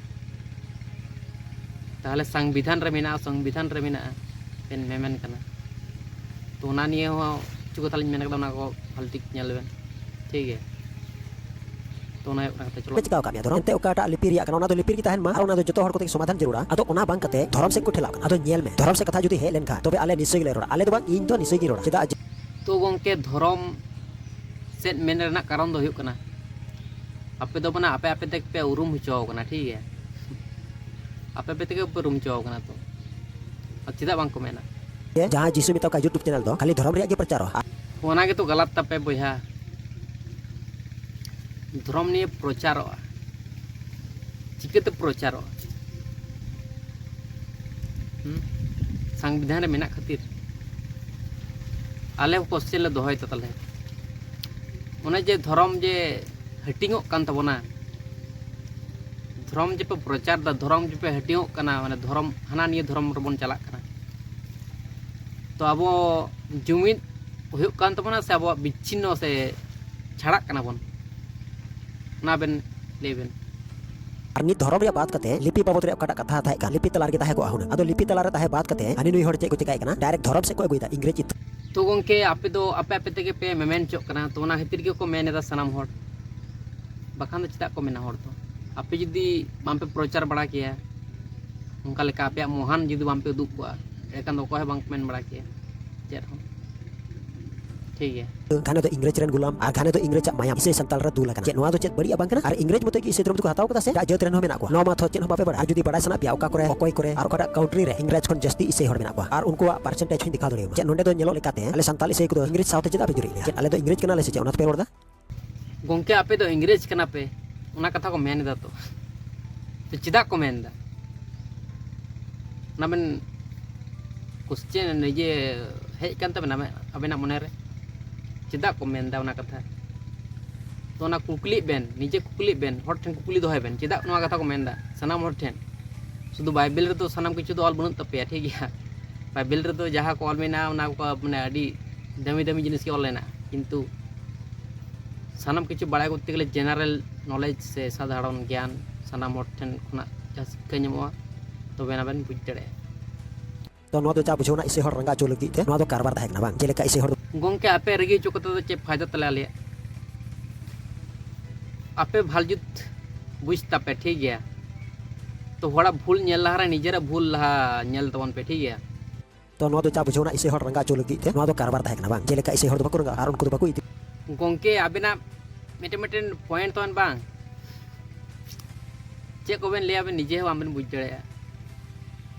ᱛᱟᱦᱚᱞᱮ ᱥᱚᱝᱵᱤᱫᱷᱟᱱ ᱨᱮ ᱢᱮᱱᱟᱜᱼᱟ, ᱥᱚᱝᱵᱤᱫᱷᱟᱱ ᱨᱮ ᱢᱮᱱᱟᱜᱼᱟ ᱵᱮᱱ ᱢᱮᱢᱮᱱ ᱠᱟᱱᱟ᱾ ᱛᱚ ᱚᱱᱟ ᱱᱤᱭᱮ ᱦᱚᱸ ᱠᱤᱪᱷᱩ ᱠᱟᱛᱷᱟ ᱞᱤᱧ ᱢᱮᱱ ᱠᱟᱫᱟ, ᱚᱱᱟ ᱠᱚ ᱵᱷᱟᱞᱮ ᱴᱷᱤᱠ ᱧᱮᱞ ᱵᱮᱱ, ᱴᱷᱤᱠ ᱜᱮᱭᱟ? ᱛᱚ ᱚᱱᱟ ᱦᱩᱭᱩᱜ ᱠᱟᱱᱟ ᱠᱟᱛᱷᱟ᱾ ᱪᱚᱞᱚ᱾ ᱯᱮ ᱪᱤᱠᱟᱹᱣ ᱟᱠᱟᱫ ᱢᱮᱭᱟ ᱫᱷᱚᱨᱚᱢ? ᱮᱱᱛᱮ ᱚᱠᱟᱴᱟᱜ ᱞᱤᱯᱤ ᱨᱮᱭᱟᱜ ᱠᱟᱱᱟ, ᱚᱱᱟ ᱫᱚ ᱞᱤᱯᱤ ᱨᱮᱜᱮ ᱛᱟᱦᱮᱱ ᱢᱟ, ᱟᱨ ᱚᱱᱟ ᱫᱚ ᱡᱚᱛᱚ ᱦᱚᱲ ᱠᱚᱛᱮ ᱜᱮ ᱥᱚᱢᱟᱫᱷᱟᱱ ᱡᱟᱹᱨᱩᱲᱟ᱾ ᱟᱫᱚ ᱚᱱᱟ ᱵᱟᱝ ᱠᱟᱛᱮ ᱫᱷᱚᱨᱚᱢ ᱥᱮᱫ ᱠᱚ ᱴᱷᱮᱞᱟᱣ ᱠᱟᱱᱟ᱾ ᱟᱫᱚ ᱧᱮᱞ ᱢᱮ, ᱫᱷᱚᱨᱚᱢ ᱥᱮᱫ ᱠᱟᱛᱷᱟ ᱡᱩᱫᱤ ᱦᱮᱡ ᱞᱮᱱᱠᱷᱟᱱ, ᱛᱚᱵᱮ ᱟᱞᱮ ᱱᱤᱥᱪᱚᱭ ᱜᱮᱞᱮ ᱨᱚᱲᱟ᱾ ᱟᱞᱮ ᱫᱚ ᱵᱟᱝ, ᱤᱧ ᱫᱚ ᱱᱤᱥᱪᱚᱭ ᱜᱤᱧ ᱨᱚᱲᱟ᱾ ᱪᱮᱫᱟᱜ ᱡᱮ ᱛᱚ ᱜᱚᱢᱠᱮ, ᱫᱷᱚᱨᱚᱢ ᱥᱮᱫ ᱢᱮᱱ ᱨᱮᱱᱟᱜ ᱠᱟᱨᱚᱱ ᱫᱚ ᱦᱩᱭᱩᱜ ᱠᱟᱱᱟ, ᱟᱯᱮ ᱫᱚ ᱢᱟᱱᱮ ᱟᱯᱮ ᱟᱯᱮ ᱛᱮᱜᱮ ᱯᱮ ᱩᱨᱩᱢ ᱦᱚᱪᱚ ᱠᱟᱱᱟ, ᱴᱷᱤᱠ ᱜᱮᱭᱟ? ᱟᱯᱮ ᱟᱯᱮ ᱛᱮᱜᱮ ᱯᱮ ᱩᱨᱩᱢ ᱦᱚᱪᱚ ᱠᱟᱱᱟ, ᱛᱚ ᱟᱨ ᱪᱮᱫᱟᱜ ᱵᱟᱝ ᱠᱚ ᱢᱮᱱᱟ? ᱡᱟᱦᱟᱸ ᱡᱤᱥᱩ ᱢᱮᱛᱟᱣ ᱠᱟᱜ YouTube ᱪᱮᱱᱮᱞ ᱫᱚ ᱠᱷᱟᱹᱞᱤ ᱫᱷᱚᱨᱚᱢ ᱨᱮᱭᱟᱜ ᱜᱮ ᱯᱨᱚᱪᱟᱨᱚᱜᱼᱟ᱾ ᱚᱱᱟ ᱜᱮᱛᱚ ᱜᱟᱞᱟᱛ ᱛᱟᱯᱮ ᱵᱚᱭᱦᱟ, ᱫᱷᱚᱨᱚᱢ ᱱᱤᱭᱮ ᱯᱨᱚᱪᱟᱨᱚᱜᱼᱟ, ᱪᱤᱠᱟᱹᱛᱮ ᱯᱨᱚᱪᱟᱨᱚᱜᱼᱟ? ᱦᱩᱸ? ᱥᱚᱝᱵᱤᱫᱷᱟᱱ ᱨᱮ ᱢᱮᱱᱟᱜ ᱠᱷᱟᱹᱛᱤᱨ᱾ ᱟᱞᱮ ᱦᱚᱸ ᱠᱚᱥᱪᱮᱱ ᱞᱮ ᱫᱚᱦᱚᱭ ᱛᱟ ᱛᱟᱞᱮ, ᱚᱱᱮ ᱡᱮ ᱫᱷᱚᱨᱚᱢ ᱡᱮ ᱦᱟᱹᱴᱤᱧᱚᱜ ᱠᱟᱱ ᱛᱟᱵᱚᱱᱟ, ᱫᱷᱚᱨᱚᱢ ᱡᱮᱯᱮ ᱯᱨᱚᱪᱟᱨ ᱫᱟ, ᱫᱷᱚᱨᱚᱢ ᱡᱮᱯᱮ ᱦᱟᱹᱴᱤᱧᱚᱜ ᱠᱟᱱᱟ, ᱢᱟᱱᱮ ᱫᱷᱚᱨᱚᱢ ᱦᱟᱱᱟ ᱱᱤᱭᱟᱹ ᱫᱷᱚᱨᱚᱢ ᱨᱮᱵᱚᱱ ᱪᱟᱞᱟᱜ ᱠᱟᱱᱟ᱾ ᱛᱚ ᱟᱵᱚ ᱡᱩᱢᱤᱫ ᱦᱩᱭᱩᱜ ᱠᱟᱱ ᱛᱟᱵᱚᱱᱟ ᱥᱮ ᱟᱵᱚᱣᱟᱜ ᱵᱤᱪᱪᱷᱤᱱᱱᱚ ᱥᱮ ᱪᱷᱟᱲᱟᱜ ᱠᱟᱱᱟ ᱵᱚᱱ? ᱚᱱᱟ ᱵᱮᱱ ᱞᱟᱹᱭ ᱵᱮᱱ᱾ ᱟᱨ ᱱᱤᱛ ᱫᱷᱚᱨᱚᱢ ᱨᱮᱭᱟᱜ ᱵᱟᱫ ᱠᱟᱛᱮ ᱞᱤᱯᱤ ᱵᱟᱵᱚᱫ ᱨᱮ ᱚᱠᱟᱴᱟᱜ ᱠᱟᱛᱷᱟ ᱛᱟᱦᱮᱸ ᱠᱟᱱ, ᱞᱤᱯᱤ ᱛᱟᱞᱟ ᱨᱮᱜᱮ ᱛᱟᱦᱮᱸ ᱠᱚᱜᱼᱟ ᱦᱩᱱᱟᱹᱝ᱾ ᱟᱫᱚ ᱞᱤᱯᱤ ᱛᱟᱞᱟ ᱨᱮ ᱛᱟᱦᱮᱸ ᱵᱟᱫ ᱠᱟᱛᱮ ᱦᱟᱹᱱᱤ ᱱᱩᱭ ᱦᱚᱲ ᱪᱮᱫ ᱠᱚ ᱪᱮᱠᱟᱭᱮᱫ ᱠᱟᱱᱟ, ᱰᱟᱭᱨᱮᱠᱴ ᱫᱷᱚᱨᱚᱢ ᱥᱮᱫ ᱠᱚ ᱟᱹᱜᱩᱭᱮᱫᱟ, ᱤᱝᱨᱮᱡᱽ ᱤᱛᱟᱹ᱾ ᱛᱚ ᱜᱚᱢᱠᱮ, ᱟᱯᱮ ᱫᱚ ᱟᱯᱮ ᱟᱯᱮ ᱛᱮᱜᱮ ᱯᱮ ᱢᱮᱢᱮᱱ ᱦᱚᱪᱚᱜ ᱠᱟᱱᱟ, ᱛᱚ ᱚᱱᱟ ᱠᱷᱟᱹᱛᱤᱨ ᱜᱮᱠᱚ ᱢᱮᱱ ᱮᱫᱟ ᱥᱟᱱᱟᱢ ᱦᱚᱲ, ᱵᱟᱠᱷᱟᱱ ᱫᱚ ᱪᱮᱫᱟᱜ ᱠᱚ ᱢᱮᱱᱟ ᱦᱚᱲ ᱫᱚ? ᱟᱯᱮ ᱡᱩᱫᱤ ᱵᱟᱝᱯᱮ ᱯᱨᱚᱪᱟᱨ ᱵᱟᱲᱟ ᱠᱮᱭᱟ, ᱚᱱᱠᱟ ᱞᱮᱠᱟ ᱟᱯᱮᱭᱟᱜ ᱢᱚᱦᱟᱱ ᱡᱩᱫᱤ ᱵᱟᱝᱯᱮ ᱩᱫᱩᱜ ᱠᱚᱣᱟ, ᱮᱱᱠᱷᱟᱱ ᱫᱚ ᱚᱠᱚᱭ ᱦᱚᱸ ᱵᱟᱝ ᱠᱚ ᱢᱮᱱ ᱵᱟᱲᱟ ᱠᱮᱭᱟ ᱪᱮᱫ ᱦᱚᱸ᱾ ᱴᱷᱤᱠ ᱜᱮᱭᱟ᱾ ᱜᱷᱟᱱᱮ ᱫᱚ ᱤᱝᱨᱮᱡᱽ ᱨᱮᱱ ᱜᱩᱞᱟᱢ ᱟᱨ ᱜᱷᱟᱱᱮ ᱫᱚ ᱤᱝᱨᱮᱡᱽ ᱟᱜ ᱢᱟᱭᱟᱢ ᱤᱥᱟᱹᱭ ᱥᱟᱱᱛᱟᱲ ᱨᱮ ᱫᱩᱞ ᱟᱠᱟᱱᱟ᱾ ᱪᱮᱫ ᱱᱚᱣᱟ ᱫᱚ ᱪᱮᱫ ᱵᱟᱹᱲᱤᱡ ᱵᱟᱝ ᱠᱟᱱᱟ? ᱟᱨ ᱤᱝᱨᱮᱡᱽ ᱢᱚᱛᱚ ᱜᱮ ᱤᱥᱟᱹᱭ ᱫᱷᱚᱨᱚᱢ ᱫᱚᱠᱚ ᱦᱟᱛᱟᱣ ᱠᱟᱫᱟ ᱥᱮ? ᱮᱴᱟᱜ ᱡᱟᱹᱛ ᱨᱮᱱ ᱦᱚᱸ ᱢᱮᱱᱟᱜ ᱠᱚᱣᱟ᱾ ᱱᱚᱣᱟ ᱢᱟ ᱛᱷᱚ ᱪᱮᱫ ᱦᱚᱸ ᱵᱟᱯᱮ ᱵᱟᱲᱟᱭᱟ᱾ ᱟᱨ ᱡᱩᱫᱤ ᱵᱟᱲᱟᱭ ᱥᱟᱱᱟ ᱯᱮᱭᱟ, ᱚᱠᱟ ᱠᱚᱨᱮ, ᱚᱠᱚᱭ ᱠᱚᱨᱮ ᱟᱨ ᱚᱠᱟᱴᱟᱜ ᱠᱟᱱᱴᱨᱤ ᱨᱮ ᱤᱝᱨᱮᱡᱽ ᱠᱷᱚᱱ ᱡᱟᱹᱥᱛᱤ ᱤᱥᱟᱹᱭ ᱦᱚᱲ ᱢᱮᱱᱟᱜ ᱠᱚᱣᱟ ᱟᱨ ᱩᱱᱠᱩᱣᱟᱜ ᱯᱟᱨᱥᱮᱱᱴᱮᱡᱽ ᱦᱚᱸᱧ ᱫᱮᱠᱷᱟᱣ ᱫᱟᱲᱮᱭᱟᱢᱟ᱾ ᱪᱮᱫ ᱱᱚᱸᱰᱮ ᱫᱚ ᱧᱮᱞᱚᱜ ᱞᱮᱠᱟᱛᱮ ᱟᱞᱮ ᱥᱟᱱᱛᱟᱲ ᱤᱥᱟᱹᱭ ᱠᱚᱫᱚ ᱤᱝᱨᱮᱡᱽ ᱥᱟᱶᱛᱮ ᱪᱮᱫᱟᱜ ᱯᱮ ᱡᱩᱨᱤᱜ ᱞᱮᱭᱟ? ᱪᱮᱫ ᱟᱞᱮ ᱫᱚ ᱤᱝᱨᱮᱡᱽ ᱠᱟᱱᱟᱞᱮ ᱥᱮ ᱪᱮᱫ, ᱚᱱᱟ ᱛᱮᱯᱮ ᱨᱚᱲ ᱮᱫᱟ? ᱜᱚᱢᱠᱮ, ᱟᱯᱮ ᱫᱚ ᱤᱝᱨᱮᱡᱽ ᱠᱟᱱᱟ ᱯᱮ, ᱚᱱᱟ ᱠᱟᱛᱷᱟ ᱠᱚ ᱢᱮᱱ ᱮᱫᱟ ᱛᱚ᱾ ᱛᱚ ᱪᱮᱫᱟᱜ ᱠᱚ ᱢᱮᱱ ᱮᱫᱟ? ᱚᱱᱟ ᱵᱮᱱ ᱠᱚᱥᱪᱮᱱ ᱱᱤᱡᱮ ᱦᱮᱡ ᱠᱟᱱ ᱛᱟᱵᱮᱱᱟ ᱟᱵᱮᱱᱟᱜ ᱢᱚᱱᱮ ᱨᱮ, ᱪᱮᱫᱟᱜ ᱠᱚ ᱢᱮᱱ ᱮᱫᱟ ᱚᱱᱟ ᱠᱟᱛᱷᱟ? ᱛᱚ ᱚᱱᱟ ᱠᱩᱠᱞᱤᱜ ᱵᱮᱱ, ᱱᱤᱡᱮ ᱠᱩᱠᱞᱤᱜ ᱵᱮᱱ, ᱦᱚᱲ ᱴᱷᱮᱱ ᱠᱩᱠᱞᱤ ᱫᱚᱦᱚᱭ ᱵᱮᱱ, ᱪᱮᱫᱟᱜ ᱱᱚᱣᱟ ᱠᱟᱛᱷᱟ ᱠᱚ ᱢᱮᱱ ᱮᱫᱟ ᱥᱟᱱᱟᱢ ᱦᱚᱲ ᱴᱷᱮᱱ? ᱥᱩᱫᱷᱩ ᱵᱟᱭᱵᱮᱞ ᱨᱮᱫᱚ ᱥᱟᱱᱟᱢ ᱠᱤᱪᱷᱩ ᱫᱚ ᱚᱞ ᱵᱟᱹᱱᱩᱜ ᱛᱟᱯᱮᱭᱟ, ᱴᱷᱤᱠ ᱜᱮᱭᱟ? ᱵᱟᱭᱵᱮᱞ ᱨᱮᱫᱚ ᱡᱟᱦᱟᱸ ᱠᱚ ᱚᱞ ᱢᱮᱱᱟᱜᱼᱟ, ᱚᱱᱟ ᱠᱚ ᱢᱟᱱᱮ ᱟᱹᱰᱤ ᱫᱟᱹᱢᱤ ᱫᱟᱹᱢᱤ ᱡᱤᱱᱤᱥ ᱜᱮ ᱚᱞ ᱢᱮᱱᱟᱜᱼᱟ, ᱠᱤᱱᱛᱩ ᱥᱟᱱᱟᱢ ᱠᱤᱪᱷᱩ ᱵᱟᱲᱟᱭ ᱠᱚᱨᱛᱮ ᱜᱮᱞᱮ general knowledge ᱥᱮ ᱥᱟᱫᱷᱟᱨᱚᱱ ᱜᱮᱭᱟᱱ, ᱥᱟᱱᱟᱢ ᱦᱚᱲ ᱴᱷᱮᱱ ᱠᱷᱚᱱᱟᱜ ᱡᱟᱦᱟᱸ ᱥᱤᱠᱠᱷᱟ ᱧᱟᱢᱚᱜᱼᱟ, ᱛᱚᱵᱮ ᱟᱱᱟ ᱵᱮᱱ ᱵᱩᱡᱽ ᱫᱟᱲᱮᱭᱟᱜᱼᱟ᱾ ᱛᱚ ᱱᱚᱣᱟ ᱫᱚ ᱪᱟ ᱵᱩᱡᱷᱟᱹᱣ ᱨᱮᱱᱟᱜ ᱤᱥᱟᱹᱭ ᱦᱚᱲ ᱨᱟᱸᱜᱟᱣ ᱦᱚᱪᱚ ᱞᱟᱹᱜᱤᱫ ᱛᱮ ᱱᱚᱣᱟ ᱫᱚ ᱠᱟᱨᱵᱟᱨ ᱛᱟᱦᱮᱸ ᱠᱟᱱᱟ, ᱵᱟᱝ? ᱡᱮᱞᱮᱠᱟ ᱤᱥᱟᱹᱭ ᱦᱚᱲ ᱫᱚ ᱜᱚᱝᱠᱮ, ᱟᱯᱮ ᱨᱟᱹᱜᱤ ᱦᱚᱪᱚ ᱠᱟᱛᱮ ᱫᱚ ᱪᱮᱫ ᱯᱷᱟᱭᱫᱟ ᱛᱟᱞᱮ ᱟᱞᱮᱭᱟᱜ? ᱟᱯᱮ ᱵᱷᱟᱞ ᱡᱩᱛ ᱵᱩᱡᱽ ᱛᱟᱯᱮ, ᱴᱷᱤᱠ ᱜᱮᱭᱟ? ᱛᱚ ᱦᱚᱲᱟᱜ ᱵᱷᱩᱞ ᱧᱮᱞ ᱞᱟᱦᱟ ᱨᱮ ᱱᱤᱡᱮᱨᱟᱜ ᱵᱷᱩᱞ ᱞᱟᱦᱟ ᱧᱮᱞ ᱛᱟᱵᱚᱱ ᱯᱮ, ᱴᱷᱤᱠ ᱜᱮᱭᱟ? ᱛᱚ ᱱᱚᱣᱟ ᱫᱚ ᱪᱟ ᱵᱩᱡᱷᱟᱹᱣ ᱨᱮᱱᱟᱜ ᱤᱥᱟᱹᱭ ᱦᱚᱲ ᱨᱟᱸᱜᱟᱣ ᱦᱚᱪᱚ ᱞᱟᱹᱜᱤᱫ ᱛᱮ ᱱᱚᱣᱟ ᱫᱚ ᱠᱟᱨᱵᱟᱨ ᱛᱟᱦᱮᱸ ᱠᱟᱱᱟ, ᱵᱟᱝ? ᱡᱮᱞᱮᱠᱟ ᱤᱥᱟᱹᱭ ᱦᱚᱲ ᱫᱚ ᱵᱟᱠᱚ ᱨᱟᱸᱜᱟᱣᱟ ᱟᱨ ᱩᱱᱠᱩ ᱫᱚ ᱵᱟᱠᱚ ᱤᱫᱤ᱾ ᱜᱚᱝᱠᱮ, ᱟᱵᱮᱱᱟᱜ ᱢᱤᱫᱴᱮᱱ ᱢᱤᱫᱴᱮᱱ ᱯᱚᱭᱮᱱᱴ ᱛᱟᱵᱮᱱ, ᱵᱟᱝ? ᱪᱮᱫ ᱠᱚᱵᱮᱱ ᱞᱟᱹᱭᱟ, ᱟᱵᱮᱱ ᱱᱤᱡᱮ ᱦᱚᱸ ᱵᱟᱝᱵᱮᱱ ᱵᱩᱡᱽ ᱫᱟᱲᱮᱭᱟᱜᱼᱟ᱾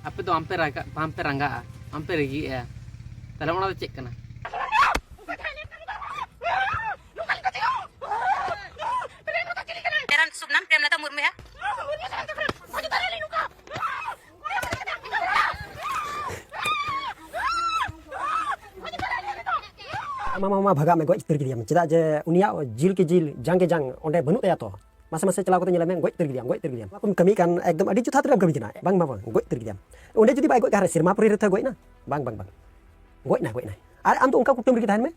ᱟᱯᱮ ᱫᱚ ᱵᱟᱝᱯᱮ ᱨᱟᱜᱟ, ᱵᱟᱝᱯᱮ ᱨᱟᱸᱜᱟᱜᱼᱟ, ᱵᱟᱝᱯᱮ ᱨᱟᱹᱜᱤᱜᱼᱟ, ᱛᱟᱦᱞᱮ ᱚᱱᱟ ᱫᱚ ᱪᱮᱫ ᱠᱟᱱᱟ? मेरा शुभ नाम प्रेमलता मुर्मू है। ᱟᱢ ᱢᱟ, ᱢᱟ, ᱵᱷᱟᱜᱟᱜ ᱢᱮ, ᱜᱚᱡ ᱩᱛᱟᱹᱨ ᱠᱮᱫᱮᱭᱟᱢ᱾ ᱪᱮᱫᱟᱜ ᱡᱮ ᱩᱱᱤᱭᱟᱜ ᱡᱤᱞ ᱠᱮ ᱡᱤᱞ, ᱡᱟᱝ ᱠᱮ ᱡᱟᱝ ᱚᱸᱰᱮ ᱵᱟᱹᱱᱩᱜ ᱛᱟᱭᱟ ᱛᱚ᱾ ᱢᱟᱥᱮ, ᱢᱟᱥᱮ ᱪᱟᱞᱟᱣ ᱠᱟᱛᱮ ᱧᱮᱞᱮ ᱢᱮ, ᱜᱚᱡ ᱩᱛᱟᱹᱨ ᱠᱮᱫᱮᱭᱟᱢ, ᱜᱚᱡ ᱩᱛᱟᱹᱨ ᱠᱮᱫᱮᱭᱟᱢ᱾ ᱱᱚᱣᱟ ᱠᱚᱢ ᱠᱟᱹᱢᱤ ᱠᱟᱱ, ᱮᱠᱫᱚᱢ ᱟᱹᱰᱤ ᱡᱚᱛᱷᱟᱛ ᱨᱮᱢ ᱠᱟᱹᱢᱤ ᱠᱟᱱᱟ᱾ ᱵᱟᱝ, ᱵᱟᱝ, ᱵᱟᱝ, ᱜᱚᱡ ᱩᱛᱟᱹᱨ ᱠᱮᱫᱮᱭᱟᱢ᱾ ᱚᱸᱰᱮ ᱡᱩᱫᱤ ᱵᱟᱭ ᱜᱚᱡ ᱠᱟᱱ ᱨᱮ, ᱥᱮᱨᱢᱟ ᱯᱩᱨᱤ ᱨᱮ ᱛᱚ ᱜᱚᱡ ᱮᱱᱟ᱾ ᱵᱟᱝ, ᱵᱟᱝ, ᱵᱟᱝ, ᱜᱚᱡ ᱱᱟᱭ, ᱜᱚᱡ ᱱᱟᱭ᱾ ᱟᱨ ᱟᱢ ᱫᱚ ᱚᱱᱠᱟ ᱠᱩᱴᱟᱹᱢ ᱨᱮᱜᱮ ᱛᱟᱦᱮᱱ ᱢᱮ,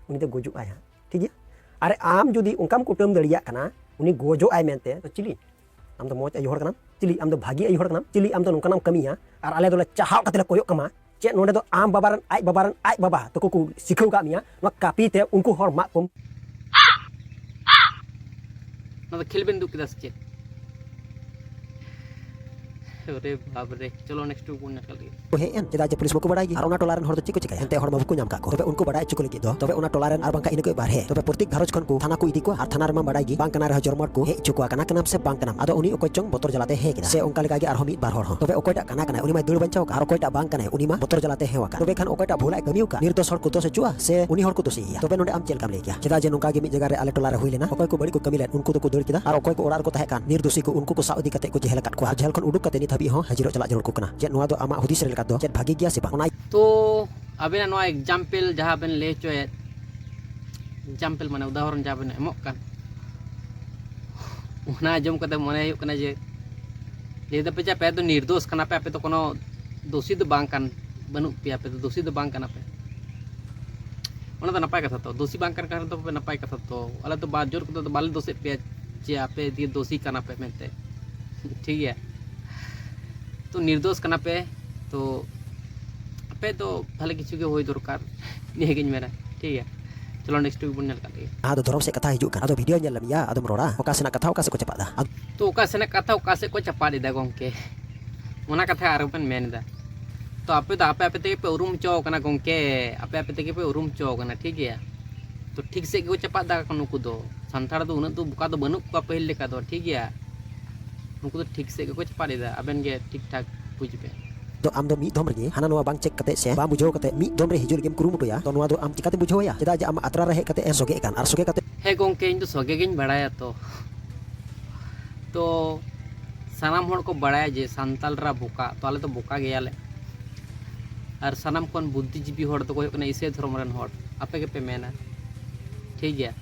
ᱩᱱᱤ ᱫᱚ ᱜᱚᱡᱚᱜ ᱟᱭ ᱦᱟᱸᱜ, ᱴᱷᱤᱠ ᱜᱮᱭᱟ? ᱟᱨ ᱟᱢ ᱡᱩᱫᱤ ᱚᱱᱠᱟᱢ ᱠᱩᱴᱟᱹᱢ ᱫᱟᱲᱮᱭᱟᱜ ᱠᱟᱱᱟ, ᱩᱱᱤ ᱜᱚᱡᱚᱜ ᱟᱭ ᱢᱮᱱᱛᱮ, ᱛᱚ ᱪᱤᱞᱤ? ᱟᱢ ᱫᱚ ᱢᱚᱡᱽ ᱟᱭᱳ ᱦᱚᱲ ᱠᱟᱱᱟᱢ? ᱪᱤᱞᱤ? ᱟᱢ ᱫᱚ ᱵᱷᱟᱹᱜᱤ ᱟᱭᱳ ᱦᱚᱲ ᱠᱟᱱᱟᱢ? ᱪᱤᱞᱤ? ᱟᱢ ᱫᱚ ᱱᱚᱝᱠᱟᱱᱟᱜ ᱮᱢ ᱠᱟᱹᱢᱤᱭᱟ, ᱟᱨ ᱟᱞᱮ ᱫᱚᱞᱮ ᱪᱟᱦᱟᱣ ᱠᱟᱛᱮ ᱞᱮ ᱠᱚᱭᱚᱜ ᱠᱟᱢᱟ᱾ ᱪᱮᱫ ᱱᱚᱰᱮ ᱫᱚ ᱟᱢ ᱵᱟᱵᱟ ᱨᱮᱱ ᱟᱡ ᱵᱟᱵᱟ ᱨᱮᱱ ᱟᱡ ᱵᱟᱵᱟ ᱛᱟᱠᱚ ᱠᱚ ᱥᱤᱠᱷᱟᱹᱣ ᱠᱟᱜ ᱢᱮᱭᱟ ᱱᱚᱣᱟ ᱠᱟᱹᱯᱤ ᱛᱮ ᱩᱱᱠᱩ ᱦᱚᱲ ᱢᱟᱜ ᱠᱚᱢ? ᱚᱱᱟ ᱫᱚ ᱠᱷᱮᱞ ᱵᱮᱱ ᱫᱩᱜ ᱠᱮᱫᱟ ᱥᱮ ᱪᱮᱫ? ᱚᱨᱮ ᱵᱟᱯ ᱨᱮ, ᱪᱚᱞᱚ next ᱵᱚᱱ ᱧᱮᱞ ᱞᱮᱜᱮ᱾ ᱠᱚ ᱦᱮᱡ ᱮᱱ, ᱪᱮᱫᱟᱜ ᱡᱮ ᱯᱩᱞᱤᱥ ᱢᱟᱠᱚ ᱵᱟᱲᱟᱭ ᱜᱮ, ᱟᱨ ᱚᱱᱟ ᱴᱚᱞᱟ ᱨᱮᱱ ᱦᱚᱲ ᱫᱚ ᱪᱮᱫ ᱠᱚ ᱪᱮᱠᱟᱭᱟ? ᱮᱱᱛᱮ ᱦᱚᱲ ᱢᱟ ᱵᱟᱠᱚ ᱧᱟᱢ ᱠᱟᱜ ᱠᱚ᱾ ᱛᱚᱵᱮ ᱩᱱᱠᱩ ᱵᱟᱲᱟᱭ ᱦᱚᱪᱚ ᱠᱚ ᱞᱟᱹᱜᱤᱫ ᱫᱚ, ᱛᱚᱵᱮ ᱚᱱᱟ ᱴᱚᱞᱟ ᱨᱮᱱ ᱟᱨ ᱵᱟᱝᱠᱷᱟᱱ ᱤᱱᱟᱹ ᱠᱚ ᱵᱟᱨᱦᱮ, ᱛᱚᱵᱮ ᱯᱨᱚᱛᱮᱠ ᱜᱷᱟᱨᱚᱸᱡᱽ ᱠᱷᱚᱱ ᱠᱚ ᱛᱷᱟᱱᱟ ᱠᱚ ᱤᱫᱤ ᱠᱚᱣᱟ, ᱟᱨ ᱛᱷᱟᱱᱟ ᱨᱮᱢᱟ ᱵᱟᱲᱟᱭ ᱜᱮ, ᱵᱟᱝ ᱠᱟᱱᱟ ᱨᱮᱦᱚᱸ ᱡᱚᱨᱢᱚᱴ ᱠᱚ ᱦᱮᱡ ᱦᱚᱪᱚ ᱠᱚᱣᱟ, ᱠᱟᱱᱟ ᱠᱟᱱᱟᱢ ᱥᱮ ᱵᱟᱝ ᱠᱟᱱᱟᱢ᱾ ᱟᱫᱚ ᱩᱱᱤ ᱚᱠᱚᱭ ᱪᱚᱝ ᱵᱚᱛᱚᱨ ᱡᱟᱞᱟᱛᱮ ᱦᱮᱡ ᱠᱮᱫᱟ, ᱥᱮ ᱚᱱᱠᱟ ᱞᱮᱠᱟ ᱜᱮ ᱟᱨᱦᱚᱸ ᱢᱤᱫ ᱵᱟᱨ ᱦᱚᱲ ᱦᱚᱸ᱾ ᱛᱚᱵᱮ ᱚᱠᱚᱭᱴᱟᱜ ᱠᱟᱱᱟ ᱠᱟᱱᱟᱭ, ᱩᱱᱤ ᱢᱟ ᱵᱚᱛᱚᱨ ᱡᱟᱞᱟᱛᱮ ᱦᱮᱡ ᱠᱮᱫᱟ, ᱟᱨ ᱚᱠᱚᱭᱴᱟᱜ ᱵᱟᱝ ᱠᱟᱱᱟᱭ, ᱩᱱᱤ ᱢᱟ ᱵᱚᱛᱚᱨ ᱡᱟᱞᱟᱛᱮ ᱦᱮᱣ ᱟᱠᱟᱱ᱾ ᱛᱚᱵᱮ ᱠᱷᱟᱱ ᱚᱠᱚᱭᱴᱟᱜ ᱵᱷᱩᱞ ᱟᱭ ᱠᱟᱹᱢᱤ ᱟᱠᱟᱫ, ᱱᱤᱨᱫᱳᱥ ᱦᱚᱲ ᱠᱚ ᱫᱳᱥ ᱦᱚᱪᱚᱜᱼᱟ ᱥᱮ ᱩᱱᱤ ᱦᱚᱲ ᱠᱚ ᱫᱳᱥᱮᱭᱟ? ᱛᱚᱵᱮ ᱱᱚᱰᱮ ᱟᱢ ᱪᱮᱫ ᱞᱮᱠᱟᱢ ᱞᱟᱹᱭ ᱠᱮᱭᱟ? ᱪᱮᱫᱟᱜ ᱡᱮ ᱱᱚᱝᱠᱟ ᱜᱮ ᱢᱤᱫ ᱡᱟᱭᱜᱟ ᱨᱮ ᱟᱞᱮ ᱴᱚᱞᱟ ᱨᱮ ᱦᱩᱭ ᱞᱮᱱᱟ, ᱚᱠᱚᱭ ᱠᱚ ᱵᱟᱹᱲᱤᱡ ᱠᱚ ᱠᱟᱹᱢᱤ ᱞᱮᱫ, ᱩᱱᱠᱩ ᱫᱚᱠᱚ ᱫᱟᱹᱲ ᱠᱮᱫᱟ, ᱟᱨ ᱚᱠᱚᱭ ᱠᱚ ᱚᱲᱟᱜ ᱨᱮᱠᱚ ᱛᱟᱦᱮᱸ ᱠᱟᱱ, ᱱᱤᱨᱫᱳᱥᱤ ᱠᱚ, ᱩᱱᱠᱩ ᱠᱚ ᱥᱟᱵ ᱤᱫᱤ ᱠᱟᱛᱮ ᱠᱚ ᱡᱮᱦᱮᱞ ᱟᱠᱟᱫ ᱠᱚᱣᱟ, ᱟᱨ ᱡᱮᱦᱮᱞ ᱠᱷᱚᱱ ᱩᱰᱩᱠ ᱠᱟᱛᱮ ᱱᱤᱛ ᱦᱟᱹᱵᱤᱡ ᱦᱚᱸ ᱦᱟᱹᱡᱤᱨᱚᱜ ᱪᱟᱞᱟᱜ ᱡᱟᱹᱨᱩᱲ ᱠᱚ ᱠᱟᱱᱟ᱾ ᱪᱮᱫ ᱱᱚᱣᱟ ᱫᱚ ᱟᱢᱟᱜ ᱦᱩᱫᱤᱥ ᱨᱮ ᱞᱮᱠᱟ ᱫᱚ ᱪᱮᱫ ᱵᱷᱟᱹᱜᱤ ᱜᱮᱭᱟ ᱥᱮ ᱵᱟᱝ? ᱚᱱᱟ ᱛᱚ ᱟᱵᱮᱱᱟᱜ ᱱᱚᱣᱟ example ᱡᱟᱦᱟᱸ ᱵᱮᱱ ᱞᱟᱹᱭ ᱦᱚᱪᱚᱭᱮᱫ, example ᱢᱟᱱᱮ ᱩᱫᱟᱦᱚᱨᱚᱱ ᱡᱟᱦᱟᱸ ᱵᱮᱱ ᱮᱢᱚᱜ ᱠᱟᱱ, ᱚᱱᱟ ᱟᱸᱡᱚᱢ ᱠᱟᱛᱮ ᱢᱚᱱᱮ ᱦᱩᱭᱩᱜ ᱠᱟᱱᱟ ᱡᱮ, ᱞᱟᱹᱭ ᱫᱟᱯᱮ ᱡᱮ ᱟᱯᱮ ᱫᱚ ᱱᱤᱨᱫᱳᱥ ᱠᱟᱱᱟ ᱯᱮ, ᱟᱯᱮ ᱫᱚ ᱠᱳᱱᱳ ᱫᱳᱥᱤ ᱫᱚ ᱵᱟᱝ ᱠᱟᱱ, ᱵᱟᱹᱱᱩᱜ ᱯᱮᱭᱟ, ᱟᱯᱮ ᱫᱚ ᱫᱳᱥᱤ ᱫᱚ ᱵᱟᱝ ᱠᱟᱱᱟ ᱯᱮ᱾ ᱚᱱᱟ ᱫᱚ ᱱᱟᱯᱟᱭ ᱠᱟᱛᱷᱟ ᱛᱚ, ᱫᱳᱥᱤ ᱵᱟᱝ ᱠᱟᱱ ᱠᱷᱟᱱ ᱫᱚ ᱱᱟᱯᱟᱭ ᱠᱟᱛᱷᱟ ᱛᱚ᱾ ᱟᱞᱮ ᱫᱚ ᱵᱟ ᱡᱳᱨ ᱠᱟᱛᱮ ᱫᱚ ᱵᱟᱞᱮ ᱫᱳᱥᱮᱫ ᱯᱮᱭᱟ ᱡᱮ ᱟᱯᱮ ᱫᱤᱭᱮ ᱫᱳᱥᱤ ᱠᱟᱱᱟ ᱯᱮ ᱢᱮᱱᱛᱮ᱾ ᱴᱷᱤᱠ ᱜᱮᱭᱟ᱾ ᱛᱚ ᱱᱤᱨᱫᱳᱥ ᱠᱟᱱᱟ ᱯᱮ, ᱛᱚ ᱟᱯᱮ ᱫᱚ ᱵᱷᱟᱞᱮ ᱠᱤᱪᱷᱩ ᱜᱮ ᱦᱩᱭ ᱫᱚᱨᱠᱟᱨ, ᱱᱤᱭᱟᱹ ᱜᱤᱧ ᱢᱮᱱᱟ᱾ ᱴᱷᱤᱠ ᱜᱮᱭᱟ, ᱪᱚᱞᱚ next topic ᱵᱚᱱ ᱧᱮᱞ ᱠᱟᱜ ᱞᱮᱜᱮ᱾ ᱟᱫᱚ ᱫᱷᱚᱨᱚᱢ ᱥᱮᱫ ᱠᱟᱛᱷᱟ ᱦᱤᱡᱩᱜ ᱠᱟᱱᱟ, ᱟᱫᱚ video ᱧᱮᱞ ᱞᱮᱢ ᱭᱟ, ᱟᱫᱚᱢ ᱨᱚᱲᱟ ᱚᱠᱟ ᱥᱮᱱᱟᱜ ᱠᱟᱛᱷᱟ ᱚᱠᱟ ᱥᱮᱫ ᱠᱚ ᱪᱟᱯᱟᱫ ᱫᱟ᱾ ᱟᱫᱚ ᱛᱚ ᱚᱠᱟ ᱥᱮᱱᱟᱜ ᱠᱟᱛᱷᱟ ᱚᱠᱟ ᱥᱮᱫ ᱠᱚ ᱪᱟᱯᱟᱫ ᱮᱫᱟ ᱜᱚᱝᱠᱮ, ᱚᱱᱟ ᱠᱟᱛᱷᱟ ᱟᱨᱚ ᱵᱮᱱ ᱢᱮᱱ ᱮᱫᱟ᱾ ᱛᱚ ᱟᱯᱮ ᱫᱚ ᱟᱯᱮ ᱟᱯᱮ ᱛᱮᱜᱮ ᱯᱮ ᱩᱨᱩᱢ ᱦᱚᱪᱚ ᱠᱟᱱᱟ ᱜᱚᱝᱠᱮ, ᱟᱯᱮ ᱟᱯᱮ ᱛᱮᱜᱮ ᱯᱮ ᱩᱨᱩᱢ ᱦᱚᱪᱚ ᱠᱟᱱᱟ, ᱴᱷᱤᱠ ᱜᱮᱭᱟ᱾ ᱛᱚ ᱴᱷᱤᱠ ᱥᱮᱫ ᱜᱮᱠᱚ ᱪᱟᱯᱟᱫ ᱫᱟ ᱱᱩᱠᱩ ᱫᱚ᱾ ᱥᱟᱱᱛᱟᱲ ᱫᱚ ᱩᱱᱟᱹᱜ ᱫᱚ ᱵᱚᱠᱟ ᱫᱚ ᱵᱟᱹᱱᱩᱜ ᱠᱚᱣᱟ ᱯᱟᱹᱦᱤᱞ ᱞᱮᱠᱟ ᱫᱚ, ᱴᱷᱤᱠ ᱜᱮᱭᱟ᱾ ᱱᱩᱠᱩ ᱫᱚ ᱴᱷᱤᱠ ᱥᱮᱫ ᱜᱮᱠᱚ ᱪᱟᱯᱟᱫ ᱮᱫᱟ, ᱟᱵᱮᱱ ᱜᱮ ᱴᱷᱤᱠ ᱴᱷᱟᱠ ᱵᱩᱡᱽ ᱵᱮᱱ᱾ ᱛᱚ ᱟᱢ ᱫᱚ ᱢᱤᱫ ᱫᱚᱢ ᱨᱮᱜᱮ ᱦᱟᱱᱟ ᱱᱚᱣᱟ ᱵᱟᱝ check ᱠᱟᱛᱮ ᱥᱮ ᱵᱟᱝ ᱵᱩᱡᱷᱟᱹᱣ ᱠᱟᱛᱮ ᱢᱤᱫ ᱫᱚᱢ ᱨᱮ ᱦᱤᱡᱩᱜ ᱞᱟᱹᱜᱤᱫ ᱮᱢ ᱠᱩᱨᱩᱢᱩᱴᱩᱭᱟ, ᱛᱚ ᱱᱚᱣᱟ ᱫᱚ ᱟᱢ ᱪᱤᱠᱟᱛᱮᱢ ᱵᱩᱡᱷᱟᱹᱣ ᱮᱭᱟ? ᱪᱮᱫᱟᱜ ᱡᱮ ᱟᱢ ᱟᱛᱨᱟ ᱨᱮ ᱦᱮᱡ ᱠᱟᱛᱮ ᱮ ᱥᱚᱜᱮᱜ ᱠᱟᱱ, ᱟᱨ ᱥᱚᱜᱮ ᱠᱟᱛᱮ ᱦᱮᱸ ᱜᱚᱝᱠᱮ, ᱤᱧ ᱫᱚ ᱥᱚᱜᱮ ᱜᱤᱧ ᱵᱟᱲᱟᱭᱟ᱾ ᱛᱚ, ᱛᱚ ᱥᱟᱱᱟᱢ ᱦᱚᱲ ᱠᱚ ᱵᱟᱲᱟᱭᱟ ᱡᱮ ᱥᱟᱱᱛᱟᱲ ᱨᱟ ᱵᱚᱠᱟ, ᱛᱚ ᱟᱞᱮ ᱫᱚ ᱵᱚᱠᱟ ᱜᱮᱭᱟᱞᱮ᱾ ᱟᱨ ᱥᱟᱱᱟᱢ ᱠᱷᱚᱱ ᱵᱩᱫᱽᱫᱷᱤᱡᱤᱵᱤ ᱦᱚᱲ ᱫᱚᱠᱚ ᱦᱩᱭᱩᱜ ᱠᱟᱱᱟ ᱤᱥᱟᱹᱭ ᱫᱷᱚᱨᱚᱢ ᱨᱮᱱ ᱦᱚᱲ, ᱟᱯᱮ ᱜᱮᱯᱮ ᱢᱮᱱᱟ, ᱴᱷᱤᱠ ᱜᱮᱭᱟ᱾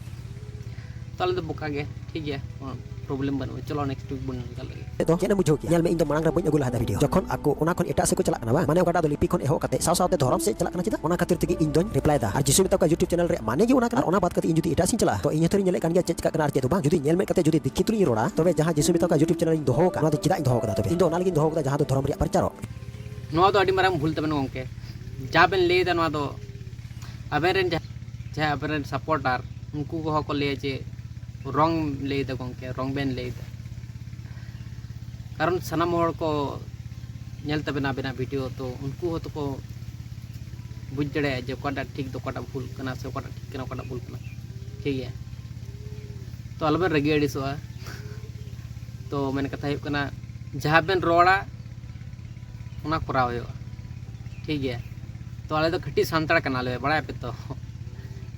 ᱛᱚ ᱟᱞᱮ ᱫᱚ ᱵᱚᱠᱟ ᱜᱮ, ᱴᱷᱤᱠ ᱜᱮᱭᱟ, ᱠᱳᱱᱳ problem ᱵᱟᱹᱱᱩᱜᱼᱟ᱾ ᱪᱚᱞᱚ next topic ᱵᱚᱱ ᱧᱮᱞ ᱞᱮᱜᱮ᱾ ᱛᱮᱫᱚ ᱪᱮᱫ ᱮᱢ ᱵᱩᱡᱷᱟᱹᱣ ᱠᱮᱭᱟ? ᱧᱮᱞ ᱢᱮ, ᱤᱧ ᱫᱚ ᱢᱟᱲᱟᱝ ᱨᱮ ᱵᱟᱹᱧ ᱟᱹᱜᱩ ᱞᱟᱦᱟ ᱫᱟ video᱾ ᱡᱚᱠᱷᱚᱱ ᱟᱠᱚ ᱚᱱᱟ ᱠᱷᱚᱱ ᱮᱴᱟᱜ ᱥᱮᱫ ᱠᱚ ᱪᱟᱞᱟᱜ ᱠᱟᱱᱟ ᱵᱟᱝ, ᱢᱟᱱᱮ ᱚᱠᱟᱴᱟᱜ ᱫᱚ ᱞᱤᱯᱤ ᱠᱷᱚᱱ ᱮᱦᱚᱵ ᱠᱟᱛᱮ ᱥᱟᱶ ᱥᱟᱶᱛᱮ ᱫᱷᱚᱨᱚᱢ ᱥᱮᱫ ᱪᱟᱞᱟᱜ ᱠᱟᱱᱟ, ᱪᱮᱫᱟᱜ? ᱚᱱᱟ ᱠᱷᱟᱹᱛᱤᱨ ᱛᱮᱜᱮ ᱤᱧ ᱫᱚᱧ reply ᱫᱟ᱾ ᱟᱨ ᱡᱤᱥᱩ ᱢᱮᱛᱟ ᱠᱚᱣᱟ YouTube channel ᱨᱮ ᱢᱟᱱᱮ ᱜᱮ ᱚᱱᱟ ᱠᱟᱱᱟ, ᱚᱱᱟ ᱵᱟᱫ ᱠᱟᱛᱮ ᱤᱧ ᱡᱩᱫᱤ ᱮᱴᱟᱜ ᱥᱮᱫ ᱤᱧ ᱪᱟᱞᱟᱜᱼᱟ, ᱛᱚ ᱤᱧ ᱦᱚᱸᱛᱚᱧ ᱧᱮᱞᱮᱫ ᱠᱟᱱ ᱜᱮᱭᱟ ᱪᱮᱫ ᱪᱤᱠᱟᱜ ᱠᱟᱱᱟ ᱟᱨ ᱪᱮᱫ ᱫᱚ ᱵᱟᱝ᱾ ᱡᱩᱫᱤ ᱧᱮᱞ ᱢᱮᱫ ᱠᱟᱛᱮ ᱡᱩᱫᱤ ᱫᱤᱠᱠᱷᱤᱛ ᱨᱤᱧ ᱨᱚᱲᱟ, ᱛᱚᱵᱮ ᱡᱟᱦᱟᱸ ᱡᱤᱥᱩ ᱢᱮᱛᱟ ᱠᱚᱣᱟ YouTube channel ᱤᱧ ᱫᱚᱦᱚ ᱟᱠᱟᱫ, ᱱᱚᱣᱟ ᱫᱚ ᱪᱮᱫᱟᱜ ᱤᱧ ᱫᱚᱦᱚ ᱟᱠᱟᱫᱟ? ᱛᱚᱵᱮ ᱤᱧ ᱫᱚ ᱚᱱᱟ ᱞᱟᱹᱜᱤᱫ ᱤᱧ ᱫᱚᱦᱚ ᱟᱠᱟᱫᱟ ᱡᱟᱦᱟᱸ ᱫᱚ ᱫᱷᱚᱨᱚᱢ ᱨᱮᱭᱟᱜ ᱯᱨᱚᱪᱟᱨᱚᱜ᱾ ᱱᱚᱣᱟ ᱫᱚ ᱟᱹᱰᱤ ᱢᱟᱨᱟᱝ ᱵᱷᱩᱞ ᱛᱟᱵᱮᱱ ᱜᱚᱢᱠᱮ, ᱡᱟ ᱵᱮᱱ ᱞᱟᱹᱭᱫᱟ ᱱᱚᱣᱟ ᱫᱚ ᱟᱵᱮᱱ ᱨᱮᱱ ᱡᱟᱦᱟᱸ, ᱡᱟᱦᱟᱸ ᱟᱵᱮᱱ ᱨᱮᱱ supporter, ᱩᱱᱠᱩ ᱠᱚᱦᱚᱸ ᱠᱚ ᱞᱟᱹᱭᱟ ᱡᱮ wrong ᱞᱟᱹᱭᱫᱟ ᱜᱚᱢᱠᱮ, wrong ᱵᱮᱱ ᱞᱟᱹᱭᱫᱟ᱾ ᱠᱟᱨᱚᱱ ᱥᱟᱱᱟᱢ ᱦᱚᱲ ᱠᱚ ᱧᱮᱞ ᱛᱟᱵᱮᱱᱟ ᱟᱵᱮᱱᱟᱜ video, ᱛᱚ ᱩᱱᱠᱩ ᱦᱚᱸᱛᱚ ᱠᱚ ᱵᱩᱡᱽ ᱫᱟᱲᱮᱭᱟᱜᱼᱟ ᱡᱮ ᱚᱠᱟᱴᱟᱜ ᱴᱷᱤᱠ ᱫᱚ ᱚᱠᱟᱴᱟᱜ ᱵᱷᱩᱞ ᱠᱟᱱᱟ ᱥᱮ ᱚᱠᱟᱴᱟᱜ ᱴᱷᱤᱠ ᱠᱟᱱᱟ ᱚᱠᱟᱴᱟᱜ ᱵᱷᱩᱞ ᱠᱟᱱᱟ, ᱴᱷᱤᱠ ᱜᱮᱭᱟ᱾ ᱛᱚ ᱟᱞᱚᱵᱮᱱ ᱨᱟᱹᱜᱤ ᱟᱹᱲᱤᱥᱚᱜᱼᱟ᱾ ᱛᱚ ᱢᱮᱱ ᱠᱟᱛᱷᱟ ᱦᱩᱭᱩᱜ ᱠᱟᱱᱟ, ᱡᱟᱦᱟᱸ ᱵᱮᱱ ᱨᱚᱲᱟ ᱚᱱᱟ ᱠᱚᱨᱟᱣ ᱦᱩᱭᱩᱜᱼᱟ, ᱴᱷᱤᱠ ᱜᱮᱭᱟ᱾ ᱛᱚ ᱟᱞᱮ ᱫᱚ ᱠᱷᱟᱹᱴᱤ ᱥᱟᱱᱛᱟᱲ ᱠᱟᱱᱟᱞᱮ, ᱵᱟᱲᱟᱭᱟᱯᱮ ᱛᱚ᱾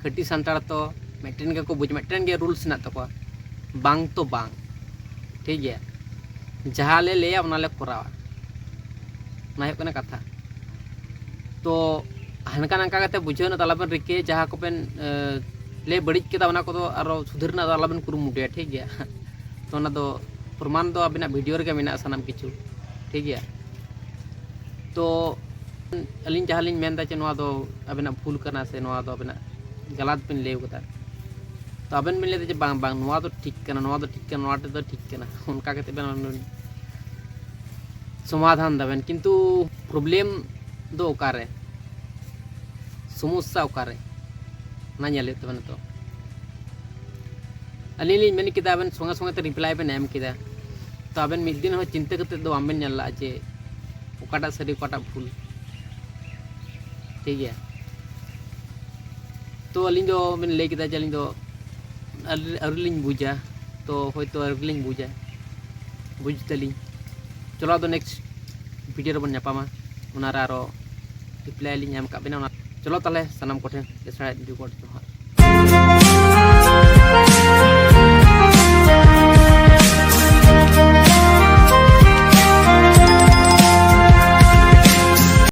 ᱠᱷᱟᱹᱴᱤ ᱥᱟᱱᱛᱟᱲ ᱛᱚ ᱢᱤᱫᱴᱮᱱ ᱜᱮᱠᱚ ᱵᱩᱡᱽ, ᱢᱤᱫᱴᱮᱱ ᱜᱮ rules ᱦᱮᱱᱟᱜ ᱛᱟᱠᱚᱣᱟ, ᱵᱟᱝ ᱛᱚ ᱵᱟᱝ, ᱴᱷᱤᱠ ᱜᱮᱭᱟ᱾ ᱡᱟᱦᱟᱸ ᱞᱮ ᱞᱟᱹᱭᱟ ᱚᱱᱟ ᱞᱮ ᱠᱚᱨᱟᱣᱟ, ᱚᱱᱟ ᱦᱩᱭᱩᱜ ᱠᱟᱱᱟ ᱠᱟᱛᱷᱟ᱾ ᱛᱚ ᱦᱟᱱᱠᱟ ᱱᱟᱝᱠᱟ ᱠᱟᱛᱮ ᱵᱩᱡᱷᱟᱹᱣ ᱨᱮᱱᱟᱜ ᱫᱚ ᱟᱞᱚᱵᱮᱱ ᱨᱤᱠᱟᱹᱭᱟ, ᱡᱟᱦᱟᱸ ᱠᱚᱵᱮᱱ, ᱮ, ᱞᱟᱹᱭ ᱵᱟᱹᱲᱤᱡ ᱠᱮᱫᱟ ᱚᱱᱟ ᱠᱚᱫᱚ ᱟᱨᱚ ᱥᱩᱫᱷᱟᱹᱨ ᱨᱮᱱᱟᱜ ᱫᱚ ᱟᱞᱚᱵᱮᱱ ᱠᱩᱨᱩᱢᱩᱴᱩᱭᱟ, ᱴᱷᱤᱠ ᱜᱮᱭᱟ᱾ ᱛᱚ ᱚᱱᱟ ᱫᱚ ᱯᱨᱚᱢᱟᱱ ᱫᱚ ᱟᱵᱤᱱᱟᱜ video ᱨᱮᱜᱮ ᱢᱮᱱᱟᱜᱼᱟ ᱥᱟᱱᱟᱢ ᱠᱤᱪᱷᱩ, ᱴᱷᱤᱠ ᱜᱮᱭᱟ᱾ ᱛᱚ ᱟᱹᱞᱤᱧ ᱡᱟᱦᱟᱸ ᱞᱤᱧ ᱢᱮᱱᱫᱟ ᱡᱮ ᱱᱚᱣᱟ ᱫᱚ ᱟᱵᱮᱱᱟᱜ ᱵᱷᱩᱞ ᱠᱟᱱᱟ ᱥᱮ ᱱᱚᱣᱟ ᱫᱚ ᱟᱵᱮᱱᱟᱜ ᱜᱟᱞᱟᱛ ᱵᱮᱱ ᱞᱟᱹᱭ ᱠᱟᱫᱟ, ᱛᱚ ᱟᱵᱮᱱ ᱵᱮᱱ ᱞᱟᱹᱭᱫᱟ ᱡᱮ ᱵᱟᱝ ᱵᱟᱝ, ᱱᱚᱣᱟ ᱫᱚ ᱴᱷᱤᱠ ᱠᱟᱱᱟ, ᱱᱚᱣᱟ ᱫᱚ ᱴᱷᱤᱠ ᱠᱟᱱᱟ, ᱱᱚᱣᱟ ᱴᱷᱮᱡ ᱫᱚ ᱴᱷᱤᱠ ᱠᱟᱱᱟ, ᱚᱱᱠᱟ ᱠᱟᱛᱮ ᱵᱮᱱ ᱟᱵᱮᱱ ᱵᱮᱱ ᱥᱚᱢᱟᱫᱷᱟᱱ ᱫᱟᱵᱮᱱ, ᱠᱤᱱᱛᱩ ᱯᱨᱚᱵᱞᱮᱢ ᱫᱚ ᱚᱠᱟᱨᱮ, ᱥᱚᱢᱚᱥᱥᱟ ᱚᱠᱟᱨᱮ, ᱚᱱᱟ ᱧᱮᱞ ᱦᱩᱭᱩᱜ ᱛᱟᱵᱮᱱᱟ᱾ ᱛᱚ ᱟᱹᱞᱤᱧ ᱞᱤᱧ ᱢᱮᱱ ᱠᱮᱫᱟ, ᱟᱵᱮᱱ ᱥᱚᱸᱜᱮ ᱥᱚᱸᱜᱮ ᱛᱮ ᱨᱤᱯᱞᱟᱭ ᱵᱮᱱ ᱮᱢ ᱠᱮᱫᱟ, ᱛᱚ ᱟᱵᱮᱱ ᱢᱤᱫ ᱫᱤᱱ ᱦᱚᱸ ᱪᱤᱱᱛᱟᱹ ᱠᱟᱛᱮ ᱫᱚ ᱵᱟᱝ ᱵᱮᱱ ᱧᱮᱞ ᱞᱟᱜᱼᱟ ᱡᱮ ᱚᱠᱟᱴᱟᱜ ᱥᱟᱹᱨᱤ ᱚᱠᱟᱴᱟᱜ ᱵᱷᱩᱞ, ᱴᱷᱤᱠ ᱜᱮᱭᱟ᱾ ᱛᱚ ᱟᱹᱞᱤᱧ ᱫᱚ ᱵᱮᱱ ᱞᱟᱹᱭ ᱠᱮᱫᱟ ᱡᱮ ᱟᱹᱞᱤᱧ ᱫᱚ ᱟᱹᱣᱨᱤ ᱟᱹᱣᱨᱤ ᱞᱤᱧ ᱵᱩᱡᱟ, ᱛᱚ ᱦᱳᱭᱛᱳ ᱟᱹᱣᱨᱤ ᱞᱤᱧ ᱵᱩᱡᱟ, ᱵᱩᱡᱽ ᱛᱟᱹᱞᱤᱧ᱾ ᱪᱚᱞᱚ ᱟᱫᱚ ᱱᱮᱠᱥᱴ ᱵᱷᱤᱰᱤᱭᱳ ᱨᱮᱵᱚᱱ ᱧᱟᱯᱟᱢᱟ, ᱚᱱᱟᱨᱮ ᱟᱨᱚ ᱨᱤᱯᱞᱟᱭ ᱞᱤᱧ ᱮᱢ ᱠᱟᱜ ᱵᱮᱱᱟ᱾ ᱚᱱᱟ ᱪᱚᱞᱚ ᱛᱟᱦᱚᱞᱮ ᱥᱟᱱᱟᱢ ᱠᱚᱴᱷᱮᱱ ᱫᱚᱥᱨᱟ ᱡᱩᱜᱚᱲ ᱡᱚᱦᱟᱨ᱾